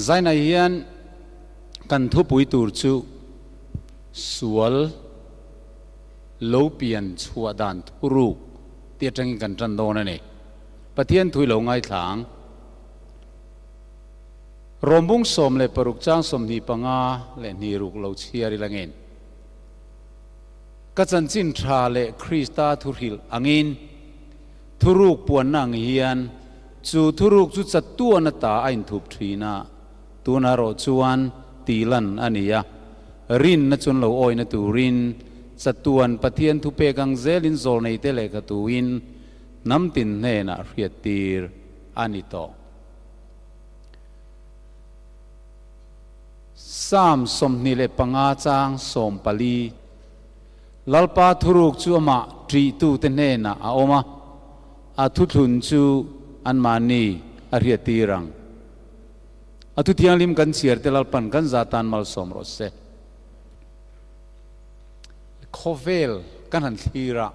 Zainah hian kan thupui tur chu sual lo pian chhuah dan thuruk tih atangin kan tan dawn a ni. Pathian thui lo ngaithla ang. Rawmbung 16 chang 25 leh hniruk lo chhiar ila ngin. Ka chanchin tha leh Krista thuhrilh angin thuruk puanna ang hian chu thuruk chu chatuan ata a inthup thin a, tunah erawh chuan tihlan a ni a, rinna chun lo awihna turin chatuan Pathian thupek ang zelin zawlneite lehkhatuin hnam tin hnenah hriattir a ni tawh. Psalm 25 chang 14, Lalpa thuruk chu amah ṭihtute hnenah a awm a, a thuthlun chu anmahni a hriattir ang. A thu thianghlim kan chhiar te Lalpan kan za tan malsawm rawh se. Khawvel kan han thlir a,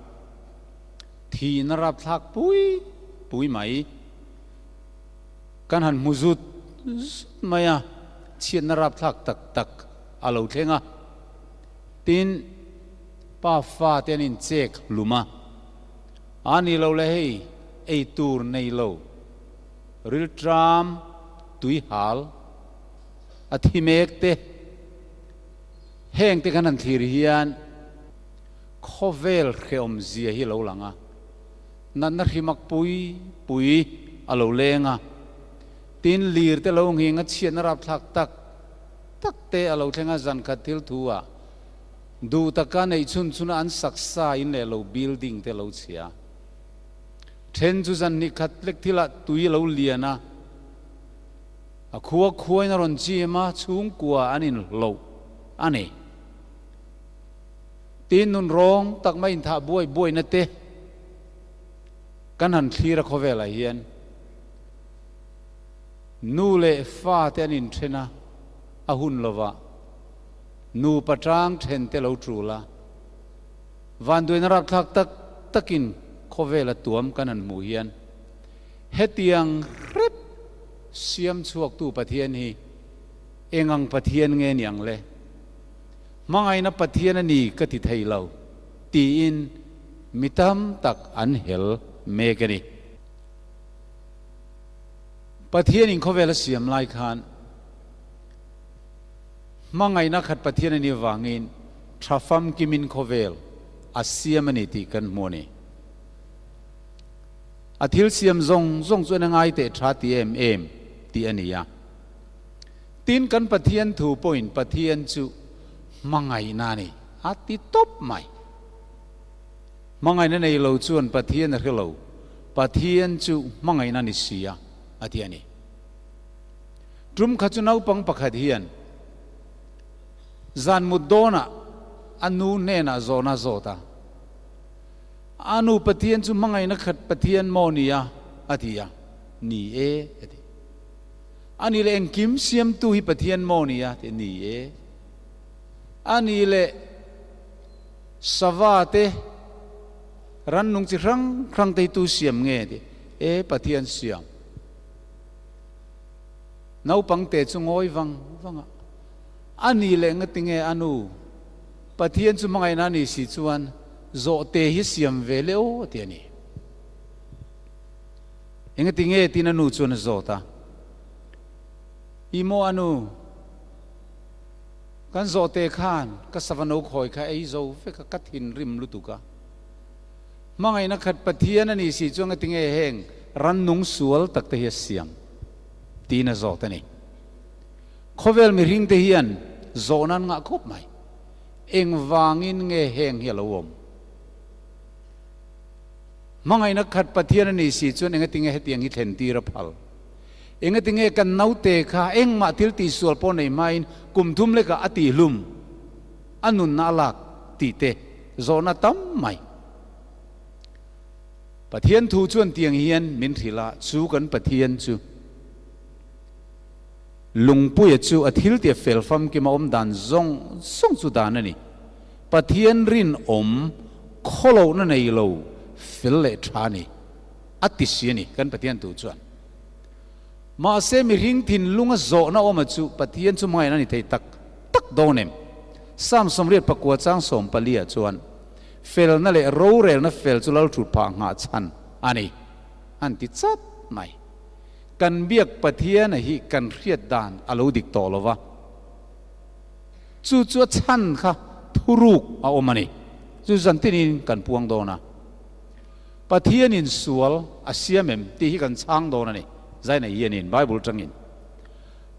thihna rapthlak pui pui mai. Kan han hmu zut zut mai a, chhiatna rapthlak tak tak a lo thleng a. Tin, pa fa te an inchek hlum a, a ni lo le hei ei tur nei lo, rilṭam tui hal a thi mek te, heng te kan han thlir hian khawvel hrehawm zia hi a lo lang a. Natna hrimak pui pui a lo leng a, tin lir te lo nghing a chhiatna rapthlak tak tak te a lo thleng a, zankhat thil thu ah duh taka neih chhun chhun a an saksa in leh lo building te lo chhia. Then chu zan hnih khat lek thil ah tui a lo lian a, a khua khuain a rawn chim a, chhungkua an inhloh a ni. Tin nun rawng tak mai inthah buai buaina te kan han thlir a khawvelah hian nu leh fa te an inthen a, a hun lovah nupa tang then te lo tul a, vanduaina rapthlak tak takin khawvela tuam kan han hmuh hian hetiang hrep siam chhuaktu Pathian hi engang Pathian nge niang le? Hmangaihna Pathian a ni ka ti thei lo, tiin mi tam tak an hel mek a ni. Pathianin khawvel a siam lai khan hmangaihna khat Pathian a nih avangin tha famkimin khawvel a siam a ni tih kan hmu a ni. A thil siam zawng zawng chuan a ngai teh tha ti em em tih a ni a. Tin, kan Pathian thu pawhin Pathian chu hmangaihna a ni a ti tawp mai. Hmangaihna nei lo chuan Pathian a hre lo, Pathian chu hmangaihna ni si a, a ti a ni. Tum kha chu naupang pakhat hian zan mut dawnah a nu hnenah zawhna a zawt a, A nu Pathian chu hmangaihna khat Pathian maw ni a? a ti a, Ni e, a ti. A ni leh engkim siamtu hi Pathian maw ni a? Tih a ni e. A ni leh sava te, rannung chi hrang hrang te hi tu siam nge? Tih e, Pathian siam. Naupang te chu ngawi vang vang a. A ni leh ngati nge a nu? Pathian chu hmangaihna a nih si chuan zawhte hi siam ve le aw tih a ni. Engati nge tiin a nu chuan a zawt a. I maw a nu, kan zawhte khan ka sava no khawi kha ei zo vek a, ka thinrim lutuk a. Hmangaihna khat Pathian a nih si chuan engati nge heng rannung sual tak te hi a siam? tiin a zawt a ni. Khawvel mihring te hian zawhna an ngah khawp mai. Engvangin nge heng hi a lo awm? Hmangaihna khat Pathian a nih si chuan engatinge hetiang hi thlen tir a phal? Engatinge kan naute kha engmah thil tihsual pawh nei hmain kum thum lekah a tihlum, a nunna a lak tih te zawhna tam mai. Pathian thu chuan tiang hian min hrilh a, chu kan Pathian chu Lungpuia chu a thil tia fel famkim a awm dan zawng zawng chu dan a ni. Pathian rinawm khawlohna nei lo fel leh tha a ni, a ti si a ni kan Pathian tu chuan. Mahse mihring thinlunga zawhna awma chu Pathian chu hmangaihna ni thei tak tak dawn em? Psalm 89 chang 14 ah chuan, Felna leh rorelna fel chu Lalthut phah nghah chhan a ni, an ti chat mai. Kan biak Pathiana hi kan hriat dan a lo dik tawh lo va, chu chu a chhan kha thuruk a awm a ni. Chu zan tinin kan puang dawn a. Pathianin sual a siam em tih hi kan chhang dawn a ni, Zaina hianin Bible tangin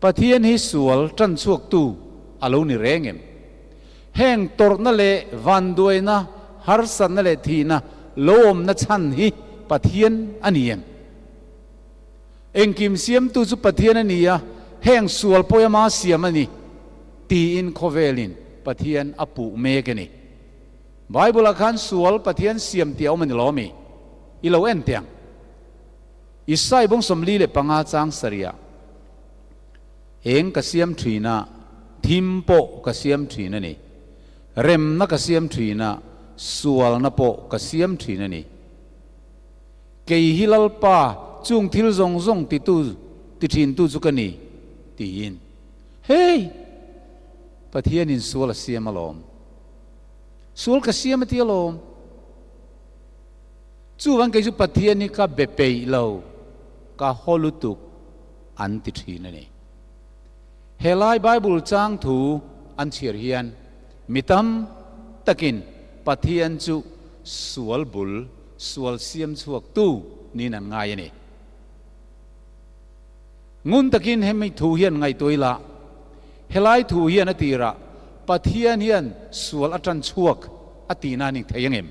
Pathian hi sual tan chhuaktu a lo ni reng em? Heng tawrhna leh vanduaina, harsatna leh thihna lo awmna chhan hi Pathian a ni em? Engkim siamtu chu Pathian a ni a, heng sual pawh ama siam a ni tiin khawvelin Pathian a puh mek a ni. Bible-ah khan sual Pathian siam tih a awm a ni lo ami? I lo en teh ang. Isai bawng 45 chang sarih-ah, Eng ka siam thin a, thim pawh ka siam thin a ni. Remna ka siam thin a, sualna pawh ka siam thin a ni. Kei hi Lalpa, chung thil zawng zawng titu, ti thintu chu ka ni, tiin. Hei! Pathianin sual a siam alawm. Sual ka siam a ti alawm. Chuvang kei chu Pathian hi ka be peih lo, ka haw lutuk an ti thin a ni. Helai Bible chang thu an chhiar hian mi tam takin Pathian chu sual bul, sual siam chhuak tu niin an ngai a ni. Ngun takin hemi thu hian ngaihtuah ila, helai thu hian a tirah Pathian hian sual a tan chhuak a tihna a ni thei angem?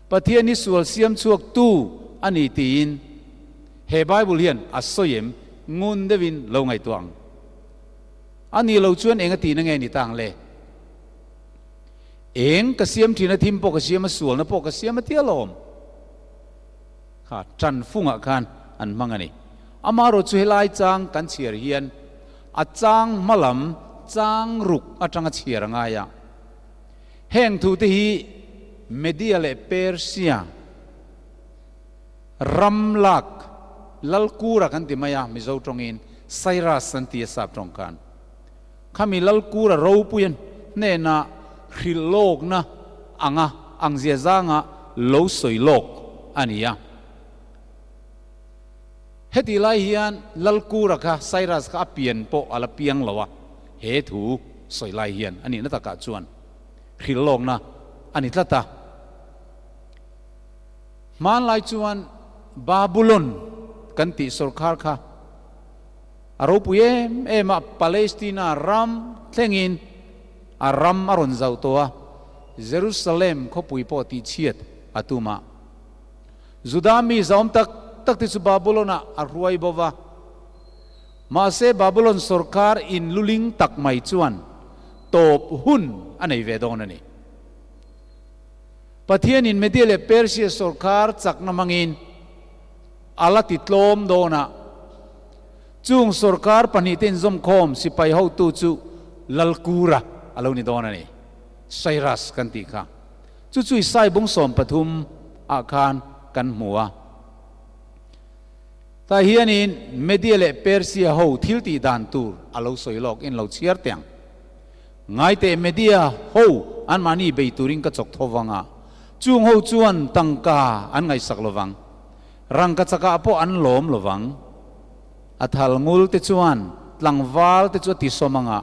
Pathian hi sual siam chhuak tu a ni tiin he Bible hian a sawi em? Ngun deuhin lo ngaihtuah ang. A nih lo chuan eng a tihna nge ni ta ang le? Eng ka siam thin a, thim pawh ka siam a, sualna pawh ka siam a tia lawm. Kha tan fungah khan an hmang a ni. Amaherawh chu helai chang kan chhiar hian a chang hma lam chang ruk atanga chhiar a ngai a. Heng thu te hi Media leh Persia ram lak Lalkura kan ti mai a, Mizo tawngin Cyrus an ti a sap tawng khan. Khami Lalkura ropuia hnena hrilh lawkna anga ang zia zanga lo sawi lawk a ni a. Hetih lai hian Lalkura kha Cyrus kha a pian pawh a la piang lo a, he thu sawi lai hian a nihna takah chuan hrilh lawkna a ni tlat a. Hmanlai chuan Babulon kan tih sawrkhar kha a ropui em em a, Palestina ram thlengin a ram a rawn zauh tawh a, Jerusalem khawpui pawh tihchhiat a tum a. Juda mi zauhawm tak tak te chu Babulon-ah a hruai bo va. Mahse Babulon sawrkar in luling tak mai chuan tawp hun a nei ve dawn a ni. Pathianin Media leh Persia sawrkar chakna hmangin a la ti tlawm dawn a. Chung sawrkar pahnihte inzawmkhawm sipai hotu chu Lalkura a lo ni dawn a ni. Cyrus kan tih kha. Chu chu Isai bung 13 ah khan kan hmu a. Tah hianin Media leh Persia ho thil tih dan tur a lo sawi lawk in lo chhiar teh ang. Ngaiteh Media ho anmahni bei turin ka chawk tho vang a, chung ho chuan tangka an ngaihsak lo vang. Rangka chakah pawh an lawm lo vang. A thal ngul te chuan tlangval te chu a ti sawm ang a,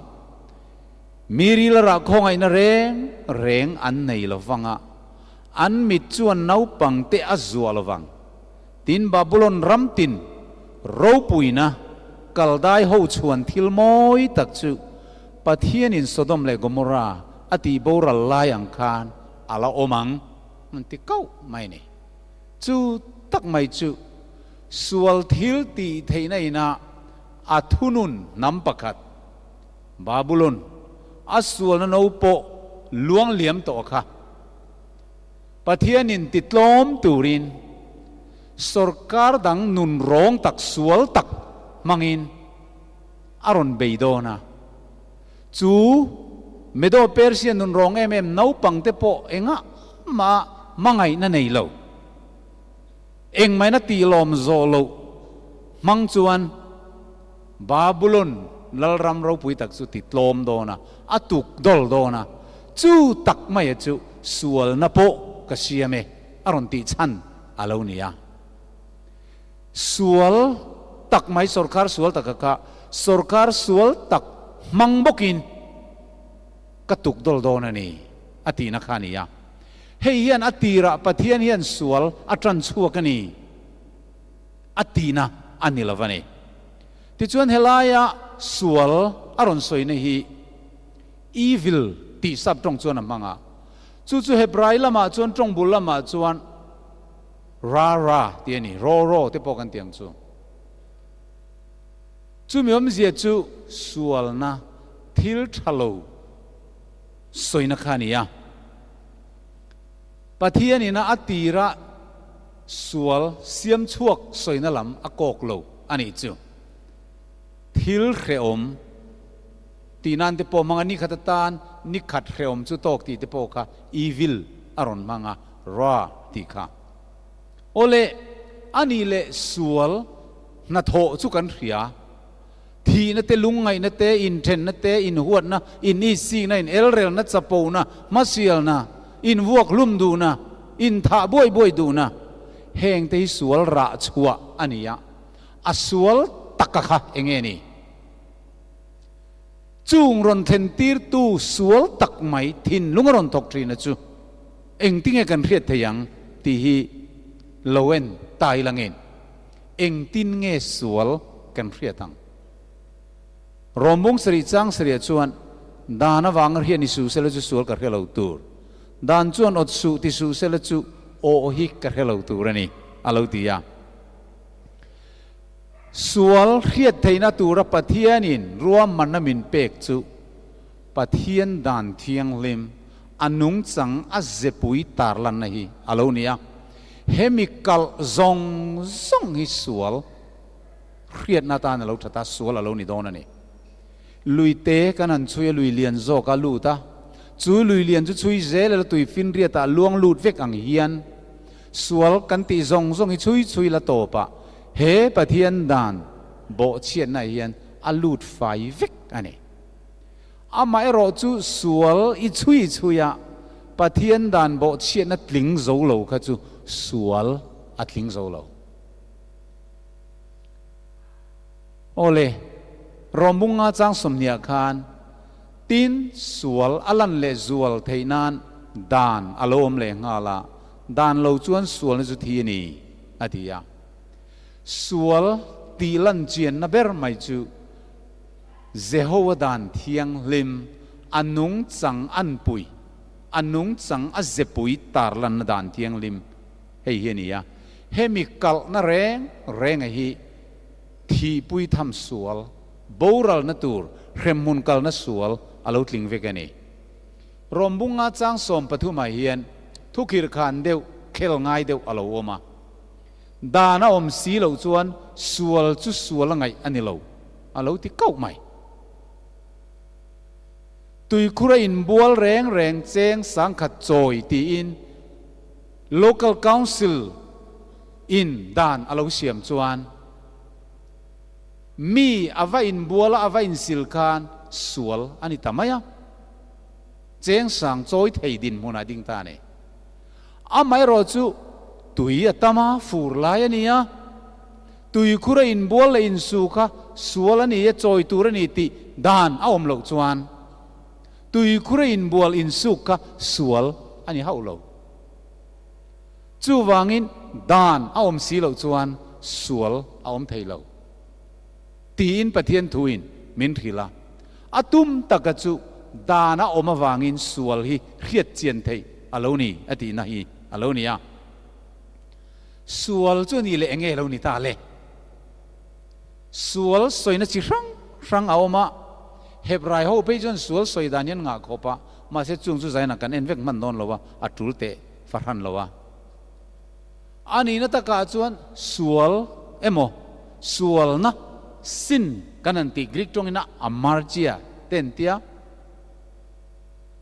mi ril a rah khawngaihna reng reng an nei lo vang a, an mit chuan naupang te a zuah lo vang. Tin, Babulon ram tin ropuina Kaldai ho chhuan thil mawi tak chu Pathianin Sodom leh Gomorra a tih boral lai ang khan a la awm ang an ti kauh mai a ni. Chu tak mai chu sual thil tih theihna inah a thunun hnam pakhat, Babulon, a sualna no pawh luang liam tawh kha. Pathianin ti tlawm turin sorkar dang nun rawng tak sual tak hmangin a rawn bei dawn a. Chu Medo-Persia nun rawng em em naupangte pawh engah mah hmangaihna nei lo, engmahina tih lawm zawh loh hmang chuan Babulon lalram ropui tak chu ti tlawm dawn a, a tuk dawl dawn a, chu tak maia chu sualna pawh ka siam e a rawn tih chhan a lo ni a. Sual tak mai sorkar sual taka kha sorkar sual tak hmang bawkin ka tuk dawl dawn a ni a tihna kha a ni a. Hei hian a tirah Pathian hian sual a tan chhuak a ni a tihna a ni lo a ni. Tichuan helaia sual a rawn sawina hi evil tih sap tawng chuan a hmang a. Chu chu Hebrai lamah chuan tawng bul lamah chuan Ra ra tih a ni, raw raw te pawh kan ti ang chu. Chumi awmzia chu sualna thil tha lo sawina kha a ni a. Pathianina a tira sual siam chhuak sawina lam a kawk lo a nih chu. Thil hrehawm tih nan te pawh hmang a, nikhat atan nikhat hrehawm chu tawk tih te pawh kha evil a rawn hmang a. Ra tih kha. Awle, a nih leh sual hnathawh chu kan hria. Thihna te, lungngaihna te, inthenna te, inhuatna, inisihna, inelrelna, chapona, hmasialna, invuak hlum duhna, inthah buai buai duhna, heng te hi sual rah chhuah a ni a. A sual taka kha eng nge ni? Chung rawn thlentirtu sual tak mai thinlung a rawn thawk thin a chu. Engtinge kan hriat thei ang tih hi lo en ta ila ngen. Engtin nge sual kan hriat ang? Rawmbung sarih chang sarih chuan dan avanga hriat ni suh sela chu sual ka hre lo tur. Dan chuan awt suh ti suh sela chu aw hi ka hre lo tur a ni, a lo ti a. Sual hriat theihna tura Pathianin ruahmanna min pek chu Pathian dan thianghlim a nungchang a zepui tarlanna hi a lo ni a, hemi kalh zawng zawng hi sual hriatna atan a lo that a, sual a lo ni dawn a ni. Luite kan han chhui a, lui lian zawk a lut a, chu lui lian chu chhui zel ila tui finriatah a luang lut vek ang hian sual kan tih zawng zawng hi chhui chhui la tawpah he Pathian dan bawhchhiatna hian a lut fai vek a ni. Amaherawh chu sual i chhui chhui a, Pathian dan bawhchhiatna tling zo lo kha chu sual a tling zo lo. Awle, Rawmbunga chang sawmhniah khan tin sual a lan leh zual theih nan dan a lo awm leh nghal a, dan lo chuan sualna chu thi a ni, a ti a. Sual tih lan chianna ber mai chu Jehovah dan thianghlim a nungchang anpui, a nungchang a zepui tarlanna dan thianghlim hei hi a ni a. Hemi kalhna reng renga hi thihpui tham sual, boralna tur, hremhmun kalna sual a lo tling vek a ni. Rawmbunga chang 13ah hian thukhirkhan deuh, khel ngai deuh a lo awm a. Dan a awm si loh chuan sual chu sual a ngaih a ni lo, a lo ti kauh mai. Tuikhur a inbual reng reng cheng sangkhat chawi tiin Local Council in dan a lo siam chuan mi a va inbual a, a va insil khan sual a ni ta mai a, cheng sang chawi thei dinhmunah ding ta a ni. Amaherawh chu tui a tam a, fur lai a ni a, tuikhur a inbual leh insu kha sual a ni a, chawi tur a ni tih dan a awm loh chuan tuikhur a inbual insuk kha sual a ni hauh lo. Chuvangin dan a awm si loh chuan sual a awm thei lo tiin Pathian thuin min hrilh a. A tum taka chu dan a awm avangin sual hi hriat chian theih a lo ni a tihna hi a lo ni a. Sual chu ni leh enge lo ni ta le? Sual sawina chi hrang hrang a awm a, Hebrai ho phei chuan sual sawi dan hi an ngah khawp a, mahse chung chu zainah kan en vek hman dawn lo a, a tul teh fahran lo a. A nihna takah chuan sual emaw sualna, sin, kan han tih Greek tawngin a amartia te an tia,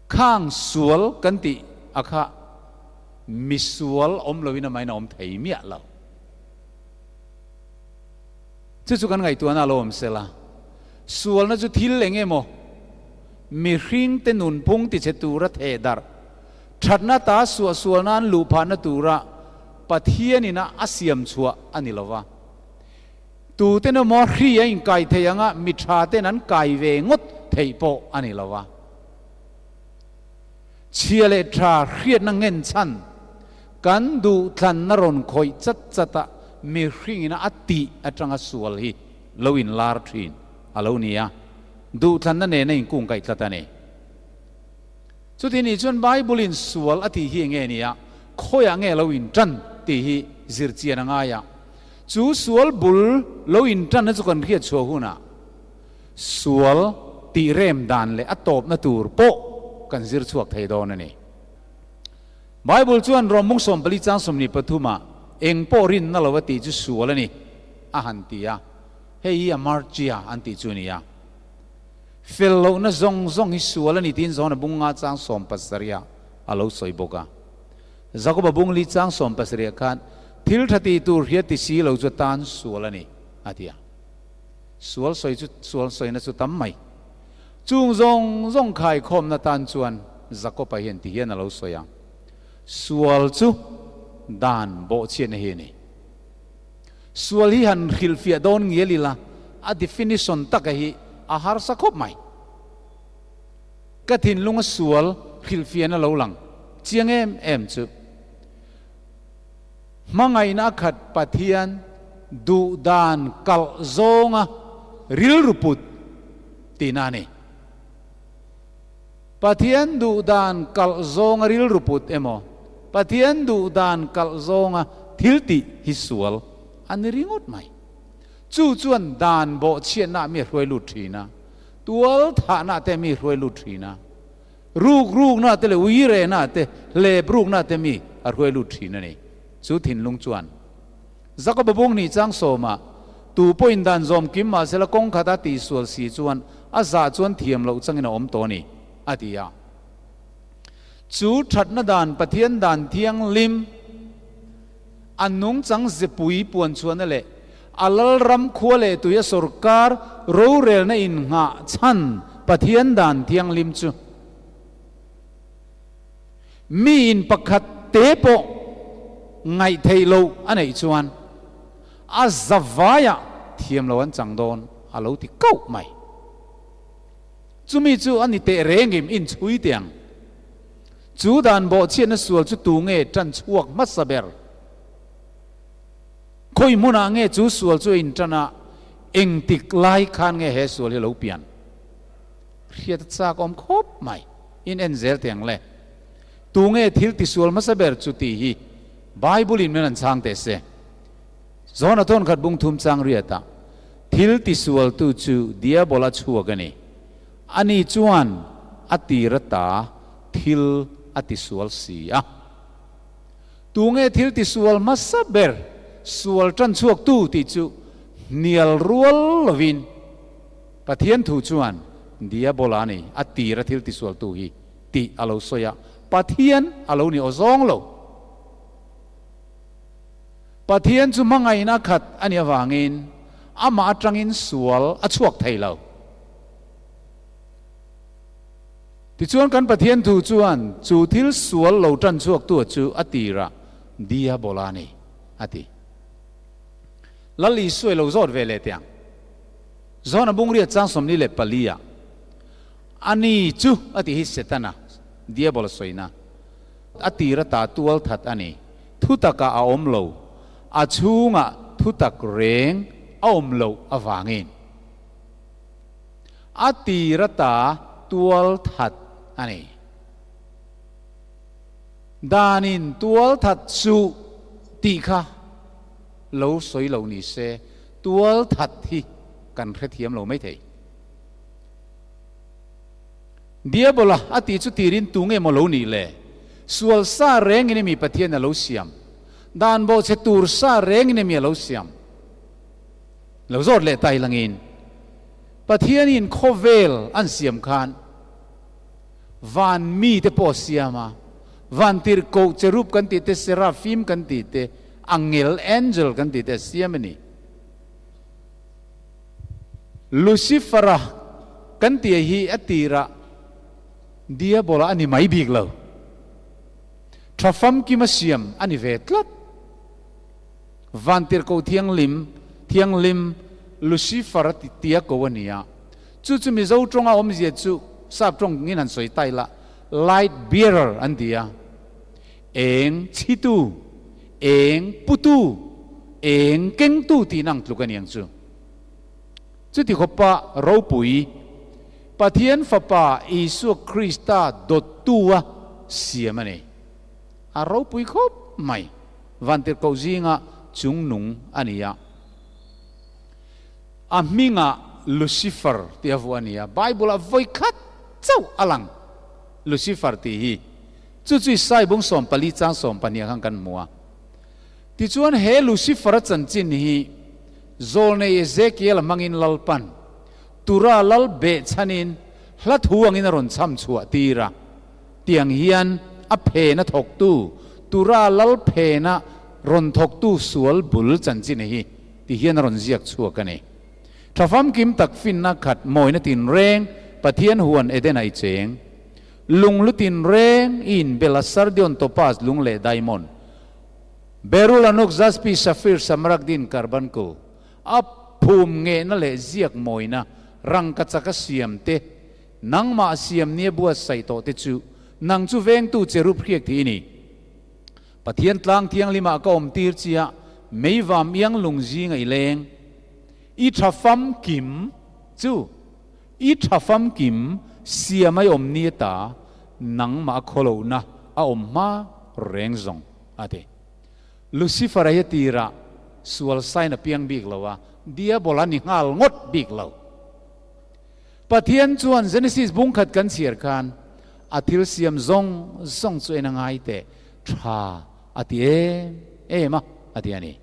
khang sual kan tih a kha misual awm loin amahin a awm thei miah lo. Chu chu kan ngaihtuahna a lo awm sela, sualna chu thil eng emaw mihringte nunphung tichhe tura theh darh, thatna ta suahsualna an luh phahna tura Pathianin a a siam chhuah a ni lo va. Tuten emaw hri a inkai thei anga mi tha ten an kai ve ngawt theih pawh a ni lo va. Chhia leh tha hriatna ngen chhan kan duhthlanna rawn khawih chat chat a mihringin a tih atanga sual hi lo inlar thin a lo ni a, duhthlanna nena inkungkaih tlat a ni. Chuti nih chuan Bible-in sual a tih hi enge nia, khawiah nge lo intan tih hi zir chian a ngai a. Chu sual bul lo intanna chu kan hriat chhuah hunah sual tih rem dan leh a tawpna tur pawh kan zir chhuak thei dawn a ni. Bible chuan Rom mung 14 chang 23 ah eng pawh rinna lo a tih chu sual a ni a han ti a, hei hi amartia an tih chu a ni a. Fel lohna zawng zawng hi sual a ni tiin Johana bung nga chang 70 ah a lo sawi bawk a. Jakoba bung li chang 70 ah khan thil tha ti tur hria ti si lo chu tan sual a ni a ti a. Sual sawi chu sual sawina chu tam mai. Chung zawng zawng khaikhawmna tan chuan Jakoba hian ti hian a lo sawi ang, Sual chu dan bawhchhiatna hi a ni. Sual hi han hrilhfiah dawn ngial ila, a definition taka hi a harsa khawp mai. Ka thinlunga sual hrilhfiahna lo lang chiang em em chu, hmangaihna a khat Pathian duh dan kalh zawnga rilru put tihna a ni. Pathian duh dan kalh zawnga rilru put emaw, Pathian duh dan kalh zawnga thil tih hi sual a ni ringawt mai. Chu chuan dan bawhchhiatna ah mi a hruai lut thin a, tual thahna te mi hruai lut thin a, ruk rukna te leh uirehna te, hlep rukna te mi a hruai lut thin a ni. Chu thinlung chuan Jakoba bung hnih chang sawmah, Tu pawhin dan zawm kim mahsela kawng khata tihsual si chuan a zah chuan thiam loh changin a awm tawh a ni, a ti a. Chu thatna dan Pathian dan thianghlim, a nungchang zepui puanchhuahna leh a lalram khua leh tuia sorkar rorelna innghah chhan Pathian dan thianghlim chu Miin pakhat te pawh ngaih theih loh a neih chuan a zavaiah thiam lo an chang dawn a lo ti kauh mai. Chumi chu a ni teh rengim inchhui teh ang. Chu dan bawhchhiatna sual chu tu nge tan chhuak hmasa ber? Khawi hmunah nge chu sual chu a intan a, engtik lai khan nge he sual hi lo pian? Hriat a chak awm khawp mai. In en zel teh ang le. Tunge thil tisual hmasa ber chu tih hi Bible in min rawn chhang teh se. John-a thawn khat bung thum chang riatah, Thil tisualtu chu Diabola chhuak a ni. Ani chuan a tir ata thil a tisual si a. Tunge thil tisual hmasa ber sual tan chhuaktu tih chu hnial rual lovin Pathian thu chuan Diabola a ni, a tir a thil tisualtu hi tih a lo sawi a, Pathian a lo ni awzawng lo. Pathian chu hmangaihna khat a nih avangin amah atangin sual a chhuak thei lo. Tichuan kan Pathian thu chuan chu thil sual lo tan chhuaktu chu a tirah Diabola a ni, a ti. Lal Isua i lo zawt ve leh teh ang. John-a bungriat chang 44 ah, A ni chu a ti hi Setana, Diabol a sawina, a tir ata tual that a ni, thutakah a awm lo, a chhungah thutak reng a awm loh avangin. A tir ata tual that a ni. Danin tual that suh tih kha lo sawi lo ni se, Tual that hi kan hrethiam lo mai thei. Diabola a tih chu tirin tu nge maw lo nih le? Sual sa rengin emi Pathian a lo siam? Dan bawhchhe tur sa rengin emi a lo siam? Lo zawt leh ta ilangin Pathianin khawvel an siam khan van mite pawh a siam a, van tirhkoh cherub kan tih te, serafim kan tih te, Angel, angel, kan tih te a siam a ni. Lucifer-a kan tih hi a tirah Diabola a ni mai bik lo. Tha famkima siam a ni ve tlat. Vantirhkoh thianghlim, thianghlim Lucifer-a tia ko a ni a. Chu chu Mizo tawnga awmzia chu sap tawngin han sawi ta ila, light bearer an ti a. Eng chhitu, eng putu, eng kengtu tihna ang tluk a ni ang chu. Chuti khawpa ropui, Pathian Fapa Isua Krista dawttua siam a ni. A ropui khawp mai. Vantirhkoh zinga chungnung a ni a. A hmingah Lucifer tih a vuah a ni a. Bible-ah vawi khat chauh a lang Lucifer tih hi. Chu chu Isai bung 14 chang 12 khan kan hmu a. Tichuan he Lucifer-a chanchin hi Zawlnei Ezekiel-a hmangin Lalpan Tura lal beh chhanin hla thu angin a rawn chham chhuah tir a. Tiang hian a phena thawktu, Tura lal phena rawn thawktu sual bul chanchin hi ti hian a rawn ziak chhuak a ni. Tha famkim tak finna khat mawina tinreng Pathian huan Eden ah i cheng. Lunglu tinreng i inbel a sardion, topaz, lung leh diamond. Beryl, anuk, jaspi, safir, smaragdin, carbuncle. A phum ngehna leh ziak mawina rangkachak a siam te, nangmah siam nia buatsaih tawh te chu nang chu vengtu cherub hriak thih i ni. Pathian tlang thianghlimah ka awm tir chiah, meivam iang lung zinga i leng. I tha famkim chu i tha famkim siam a i awm ni ata nangmah a khawlohna a awm hma reng zawng a ti. Lucifer-a hi a tirah sual sain a piang bik lo a, Diabol a ni nghal ngawt bik lo. Pathian chuan Genesis bung khat kan chhiar khan a thil siam zawng zawng chu en a ngai teh tha a ti em em a, a ti a ni.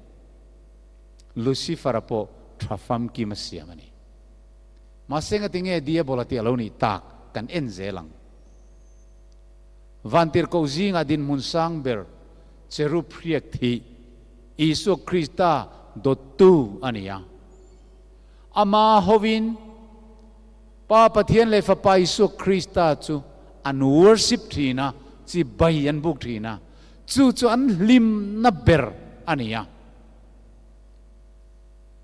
Lucifer-a pawh tha famkim a siam a ni. Mahse ngatinge Diabol a tih a lo nih tak kan en zel ang. Vantirhkoh zingah dinhmun sang ber cherub hriak thih Isua Krista dawttu a ni a. Ama hovin Pa Pathian leh Fapa Isua Krista chu an worship thin a, chi bai an buk thin a, chu chu an hlimna ber a ni a.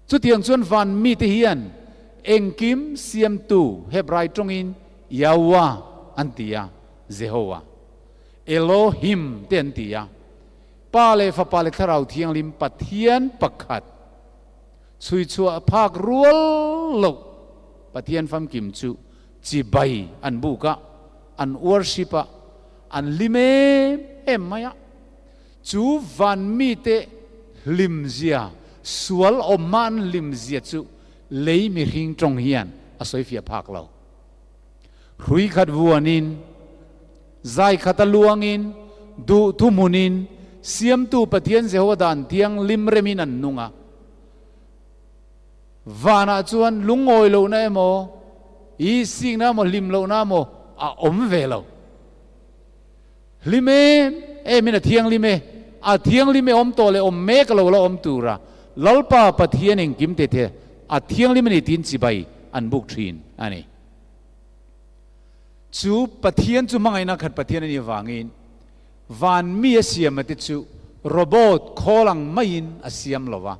Chutiang chuan van mite hian engkim siamtu Hebrai tawngin Yahweh an ti a, Jehovah. Elohim te an ti a, Pa leh Fapa leh Thlarau Thianghlim Pathian pakhat, chhui chhuah phak rual loh Pathian famkim chu chibai an buk a, an worship a, an hlim em em mai a. Chu van mite hlimzia, sual awmma an hlimzia chu lei mihring tawng hian a sawifiah phak lo. Hrui khat vuanin, zai khat a luangin, duh thuhmunin, Siamtu Pathian Jehovah dan thianghlim remin an nung a. Vanah chuan lungawi lohna emaw, i sikna emaw, hlim lohna emaw a awm ve lo. Hlim em emin a thianghlim e, a thianghlim e awm tawh leh awm mek a lo la awm tura Lalpa Pathian engkim te the a thianghlim a ni tiin chibai an buk thin a ni. Chu Pathian chu hmangaihna khat Pathian a nih avangin van mi a siam a te chu robot khawl ang maiin a siam lo va.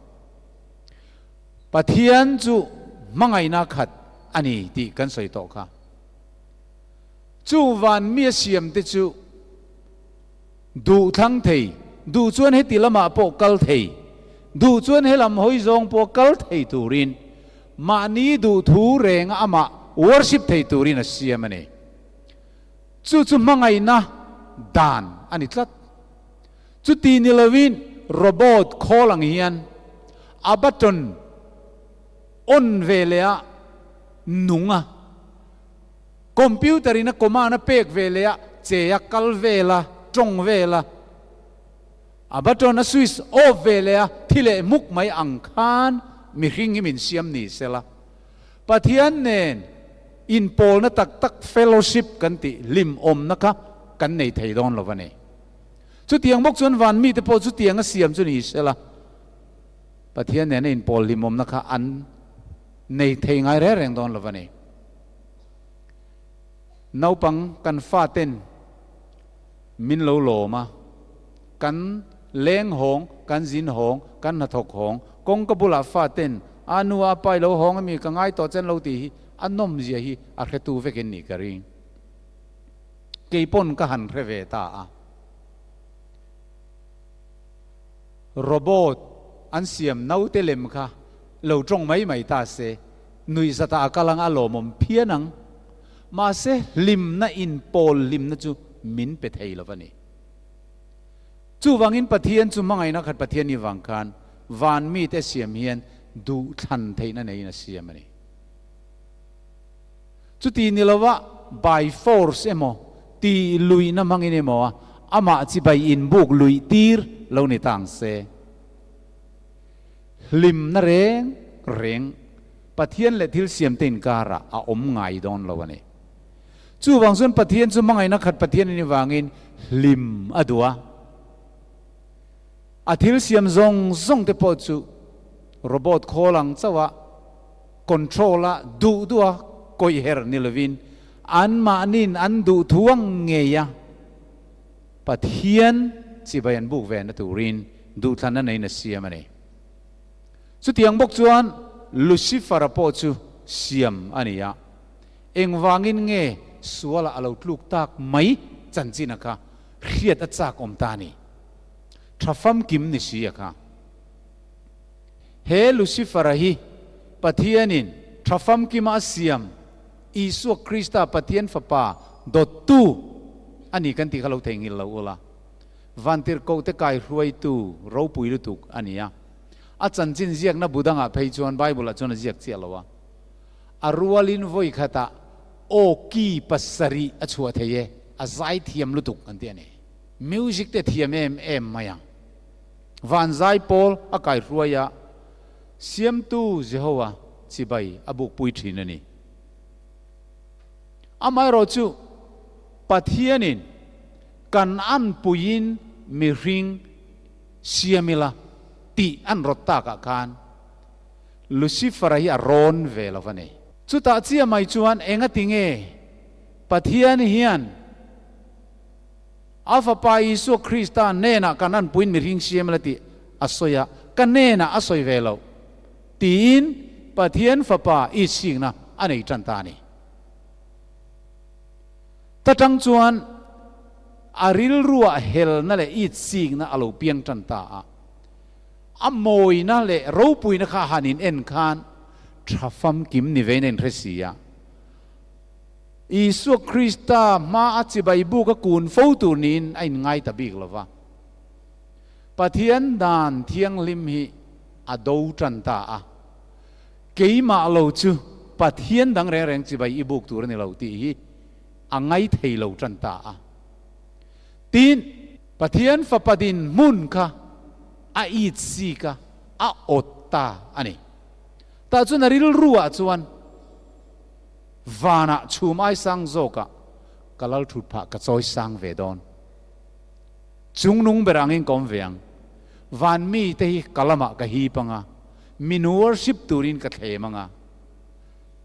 Pathian chu hmangaihna khat a ni tih kan sawi tawh kha. Chu van mi a siam te chu duh thlang thei, duh chuan heti lamah pawh kal thei, duh chuan helam hawi zawng pawh kal thei turin mahni duh thu renga amah worship thei turin a siam a ni. Chu chu hmangaihna dan a ni tlat. Chuti ni lovin robot khawl ang hian a button on ve leh a nung a. Computer in a command a pek ve leh a che a kal vel a, tawng vel a, a button a switch off ve leh a thi leh hmuk mai ang khan mihring hi min siam ni sela. Pathian nen inpawlna tak tak fellowship kan tih hlimawmna kha kan nei thei dawn lo a ni. Chutiang bawk chuan van mite pawh chutiang a siam chu ni sela Pathian nena inpawl hlimawmna kha an. nei thei ngai reng reng dawn lo a ni. Naupang kan faten min lo lawm a, kan leng hawng, kan zin hawng, kan hnathawk hawng, kawngka bulah faten a nu a pa i lo hawng ami ka ngai tawh chen lo tih hi a nawmzia hi a hretu vekin nih ka ring. Kei pawn ka han hre ve ta a. Robot an siam naute lem kha lo tawng mai mai ta se, nuihzatah a kal ang a lawmawm phian ang. Mahse hlimna in pawl hlimna chu min pe thei lo va ni. Chuvangin Pathian chu hmangaihna khat Pathian ni vang khan van mite siam hian duhthlan theihna neiin a siam a ni. Chuti ni lova by force emaw, ti luihna hmangin emaw a amah chibai inbuk luih tir lo ni ta ang se. Hlimna reng reng Pathian leh thil siamte inkarah a awm ngai dawn lo a ni. Chuvang chuan Pathian chu hmangaihna khat Pathian a nih vangin hlim a duh a. A thil siam zawng zawng te pawh chu robot khawl ang chauh a, Control a duh duh a kawih her ni lovin anmahniin an duh thu ang ngei a Pathian chibai an buk ve na turin duhthlanna neiin a siam a ni. Chutiang bawk chuan Lucifer-a pawh chu siam a ni a, engvangin nge sualah a lo tluk tak mai chanchin a kha hriat a chak awm ta a ni. Tha famkim ni si a kha. He Lucifer-a hi Pathianin tha famkima a siam Isua Krista Pathian Fapa dawttu a ni kan tih kha lo theihnghilh lo ula. Vantirhkohte kaihruaitu ropui lutuk a ni a. A chanchin ziakna bu dangah phei chuan Bible-ah chuan a ziak chiah lo a. A rualin vawi khatah aw ki pasarih a chhuah thei e, a zaithiam lutuk an ti a ni. Music te thiam em em mai ang. Van zai pawl a kaihruai a, Siamtu Jehovah chibai a bukpui thin a ni. Amaherawh chu, Pathianin kan anpuiin mihring siam ila tih an rawt takah khan Lucifer-a hi a rawn ve lo va ni. Chutah chiah mai chuan engati nge Pathian hian A Fapa Isua Krista hnenah kan anpuiin mihring siam la tih a sawi a, ka hnenah a sawi ve lo, tiin Pathian Fapa itsikna a nei tan ta a ni. Ta tang chuan a rilruah helna leh itsikna a lo piang tan ta a, a mawina leh ropuina kha a han in en khan tha famkim ni vein a inhre si a. Isua Krista hmaa chibai buk a kun fo tur niin a inngai ta bik lo va. Pathian dan thianghlim hi a do tan ta a, Keimah lo chu Pathian dang reng reng chibai i buk tur a ni lo tih hi a ngai thei lo tan ta a. Tin, Pathian Fapa dinhmun kha a it sik a, a awt ta a ni. Tah chuan a rilruah chuan. Vanah chhum ai sang zawkah ka lal thut phah ka chawi sang ve dawn. Chungnung ber angin ka awm ve ang. Van mite hi ka lamah ka hip anga, min worship turin ka thlem anga.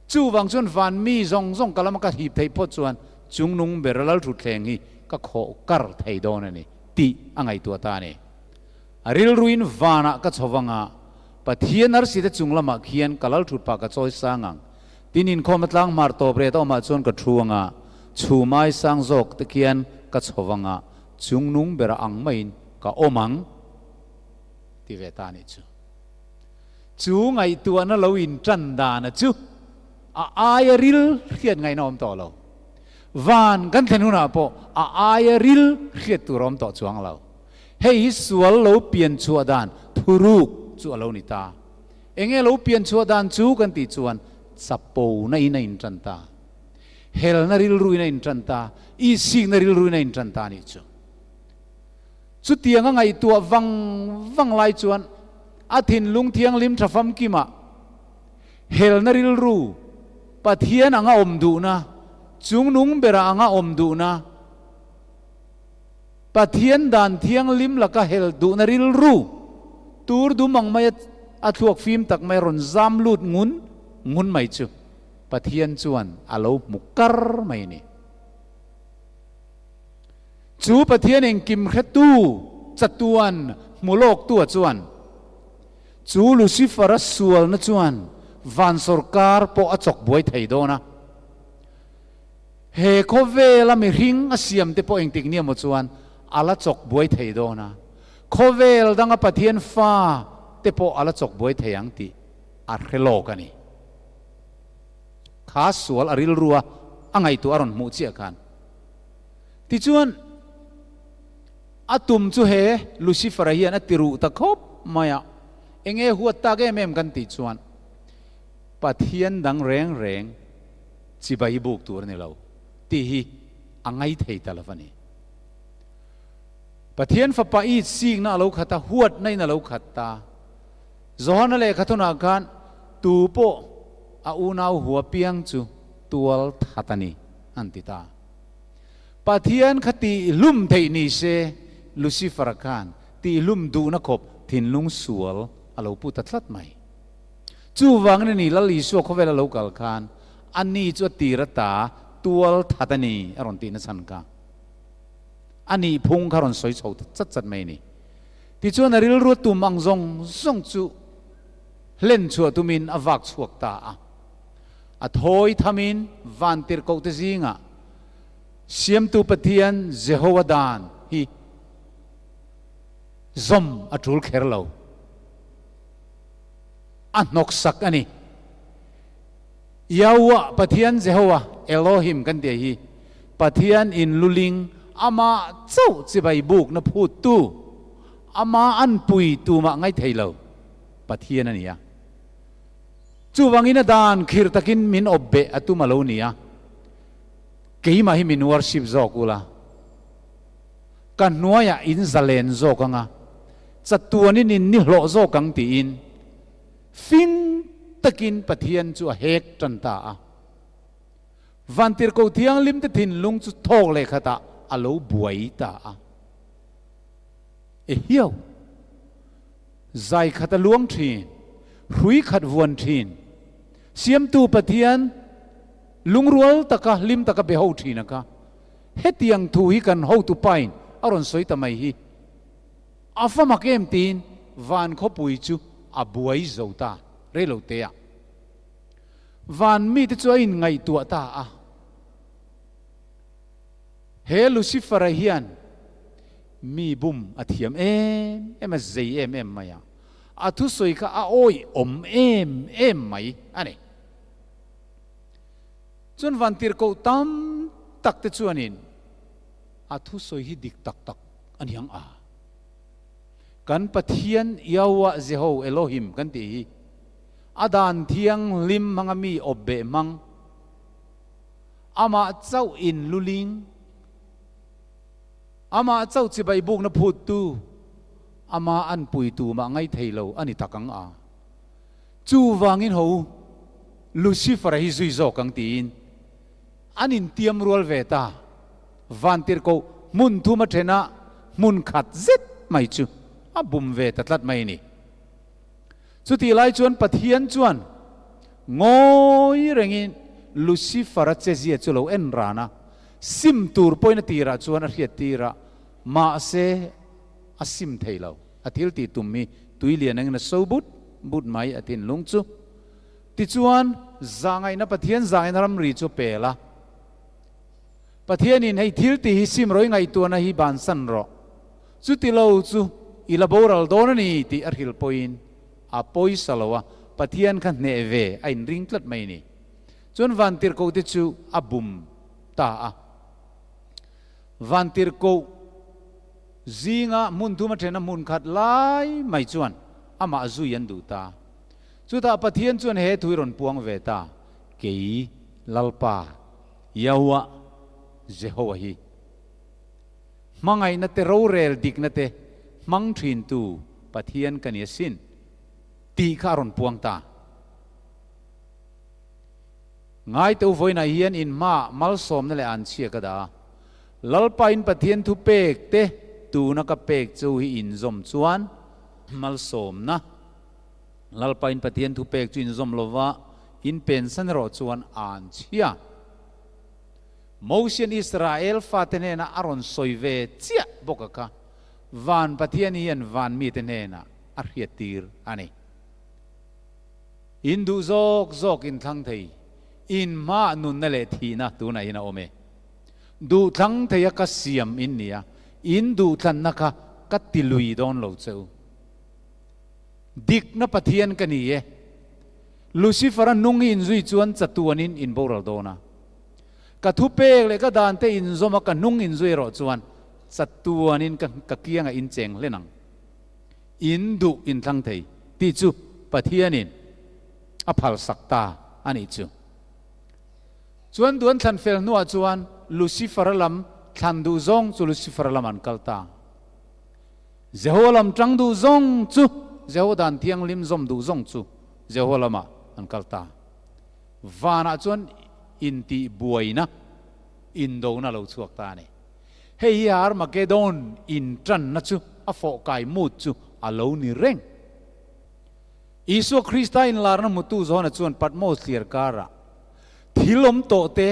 Chuvang chuan van mi zawng zawng ka lama ka hip theih phawt chuan chungnung ber lal thut thleng hi ka khawh kar thei dawn a ni tih a ngaihtuah ta a ni. A rilruin vanah ka chho anga, Pathian arsite chung lamah khian ka lal thut phah ka chawi sang ang. Tin inkhawm a tlang hmar tawp ret a awmah chuan ka thu anga, chhum ai sang zawk te khian ka chho anga, chungnung bera ang maiin ka awm ang ti ve ta anih chu. Chu ngaihtuahna lo intan dana chu a aia ril hriat ngaihna awm tawh lo. Van kan thlen hunah pawh a aia ril hriat tur a awm tawh chuang lo. Hei hi sual lo pian chhuah dan thuruk chu a lo ni ta. Enge lo pian chhuah dan chu kan tih chuan chapo na in a intan ta. Helna rilru in a intan ta, isikna rilru in a intan ta anih chu. Chutiang a ngaihtuah vang vang lai chuan a thinlung thianghlim tha famkimah helna rilru, Pathian anga awm duhna, chungnung bera anga awm duhna, Pathian dan thianghlim laka hel duhna rilru tur dum ang mai a thluak fim tak mai rawn zam lut ngun ngun mai chu Pathian chuan a lo hmu kar mai a ni. Chu Pathian engkim hretu chatuan hmu lawktua chuan chu Lucifer-a sualna chuan van sawrkar pawh a chawk buai thei dawn a. He khawvela mihring a siamte pawh engtik nia maw chuan a la chawk buai thei dawn a, khawvel danga Pathian fa te pawh a la chawk buai thei ang tih a hre lawk a ni. Kha sual a rilrua a ngaihtuah a rawn hmuh chiah khan. Tichuan, a tum chu he Lucifer-a hian a ti ruh ta khawp mai a, enge huat tak em em kan tih chuan Pathian dang reng reng chibai buk tur a ni lo tih hi a ngai thei ta lo a ni. Pathian Fapa i sikna a lo khat a, huatna in a lo khat ta. Johana lehkha thunah khan tu pawh a unau hua piang chu tual that a ni an ti ta. Pathian kha tihlum theih ni se Lucifer-a khan tihlum duhna khawp thinlung sual a lo pu ta tlat mai. Chuvangin a ni Lal Isua khawvela lo kal khan a ni chu a tir ata tual that a ni a rawn tihna chhan kha a nih phung kha rawn sawi chho ta chat chat mai a ni. Tichuan a rilru tum ang zawng zawng chu hlen chhuah tumin a vak chhuak ta a. A thawi thamin vantirhkohte zingah Siamtu Pathian Jehovah dan hi zawm a tul kher lo. A hnawksak a ni. Yahuwah, Pathian Jehovah, Elohim kan tih hi Pathian in luling amah chauh chibai bukna phuttu, amah an pui tumah ngai thei lo Pathian a ni a. Chuvangin a dan khir takin min awp beh a tum a lo ni a. Keimah hi min worship zawk ula, ka hnuaiah in zalen zawk anga, chatuanin in ni hlawh zawk ang tiin fing takin Pathian chu a hek tan ta a. Vantirhkoh Thianghlimte thinlung chu thawk leh khatah a lo buai ta a. E hiau! Zai khat a luang thin, hrui khat vuan thin, Siamtu Pathian lungrual taka hlim taka be ho thin a kha. Hetiang thu hi kan hotu pain a rawn sawi ta mai hi. A fa mak em tiin van khawpui chu a buai zo ta reilo te a. Van mite chu a inngaihtuah ta a. He Lucifer-a hian mi bum a thiam em em a, zei em em mai a. A thusawi kha a awih awm em em mai a ni. Chuan vantirhkoh tam tak te chuanin a thusawi hi dik tak tak a ni ang a. Kan Pathian Yahweh Jeho Elohim kan tih hi a dan thianghlim hmanga mi awp beh hmang, amah chauh in luling, amah chauh chibai bukna phuttu, amah an puitu mah ngai thei lo a ni tak ang a. Chuvangin ho Lucifer-a hi zui zawk ang tiin an intiam rual ve ta. Vantirhkoh hmun thum a then a, hmun khat zet mai chu a bum ve ta tlat mai a ni. Chutih lai chuan Pathian chuan ngawi rengin Lucifer-a chezia chu lo en ran a, sim tur pawhin a tirah chuan a hriat tir a, mahse a sim thei lo. A thil tih tum hi tui lian angin a so but but mai a thinlung chu. Tichuan, zahngaihna Pathian zahngaihna ramri chu pel a. Pathianin hei thil tih hi sim rawh i ngaihtuahna hi bansan rawh. Chuti lo chu i la boral dawn a ni tih a hrilh pawhin a pawisa lo a, Pathian kha hneh ve a inring tlat mai a ni. Chuan vantirhkoh te chu a bum ta a. Vantirhkoh zinga hmun thum a thena hmun khat lai mai chuan amah zui an duh ta. Chutah Pathian chuan he thu hi rawn puang ve ta, Kei Lalpa, Yahuwah, Jehovah hi hmangaihna te rorel dikna te hmang thintu Pathian ka ni asin, tih kha a rawn puang ta. Ngaite u vawiinah hian in hmaah malsawmna leh anchhia ka dah a, Lalpa in Pathian thu pek te tuna ka pek chu hi inzawm chuan malsawmna Lalpa in Pathian thu pek chu inzawm lova in pensan erawh chuan an chhia. Mosian Israel fate hnena a rawn sawi ve chiah bawk a kha van Pathian hian van mite hnenah a hriattir a ni. In duh zawk zawk in thlang thei, in hmaah nunna leh thihna tunah hian a awm e. Duh thlang theia ka siam in ni a, in duhthlanna kha ka ti lui dawn lo che u. Dikna Pathian ka ni e. Lucifer-a nung hi inzui chuan chatuanin in boral dawn a. Ka thupek leh ka dante inzawm a ka hnung inzui erawh chuan chatuanin ka ka kiangah in cheng hlen ang. In duh inthlang thei tih chu Pathianin a phalsak ta a nih chu. Chuan duan thlan fel hnuah chuan Lucifer-a lam thlan duh zawng chu Lucifer-a lam an kal ta. Jehovah lam tang duh zawng chu Jehovah dan thianghlim zawm duh zawng chu Jehovah lamah an kal ta. Vanah chuan intihbuaina, indona lo chhuak ta a ni. Hei hi Armageddon intanna chu a fawhkai mut chu a lo ni reng. Isua Krista inlarna hmutu Johana chuan Patmos thliar karah thil awm tawh te,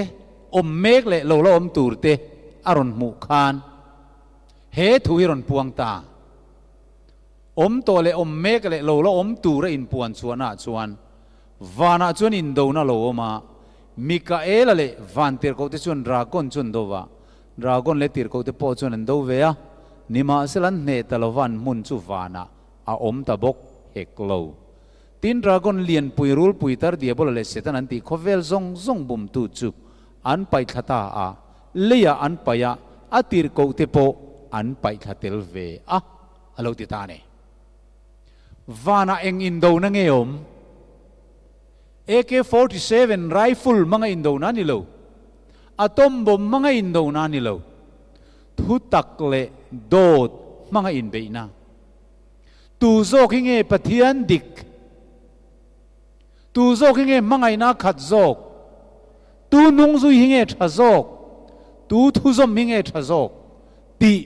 awm mek leh lo la awm tur te a rawn hmuh khan he thu hi rawn puang ta. Awm tawh leh awm mek leh lo la awm tur a inpuan chhuahnaah chuan vanah chuan indona lo awm a, Mikaela leh van tirhkohte chuan Dragon chu an do va, Dragon leh tirhkohte pawh chuan an do ve a, nimahsela an hneh ta lova an hmun chu vanah a awm ta bawk hek lo. Tin, Dragon lianpui rulpui tar Diabola leh Satan an tih khawvel zawng zawng bumtu chu an paihthla ta a, leiah an paih a, a tirhkohte pawh an paihthla tel ve a, a lo ti ta a ni. Vanah eng indona nge awm? AK 47 rifle hmanga indona a ni lo. Atom bomb hmanga indona a ni lo. Thutak leh dawt hmanga inbeihna. Tu zawk hi nge Pathian dik? Tu zawk hi nge hmangaihna a khat zawk? Tu nungzui hi nge tha zawk? Tu thuzawm hi nge tha zawk? Tih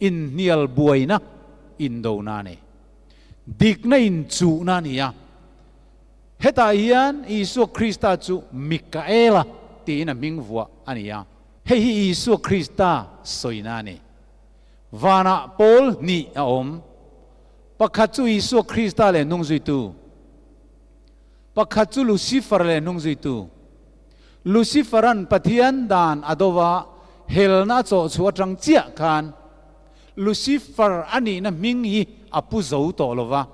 inhnial buaina indona a ni. Dikna inchuhna a ni a. Hetah hian Isua Krista chu Mikaela tiin a hming vuah a ni a. Hei hi Isua Krista sawina a ni. Vanah pawl hnih a awm. Pakhat chu Isua Krista leh hnungzuitu. Pakhat chu Lucifer leh hnungzuitu. Lucifer-a'n Pathian dan a do va, helna a chawh chhuah atang chiah khan Lucifer a nihna hming hi a pu zo tawh lo va.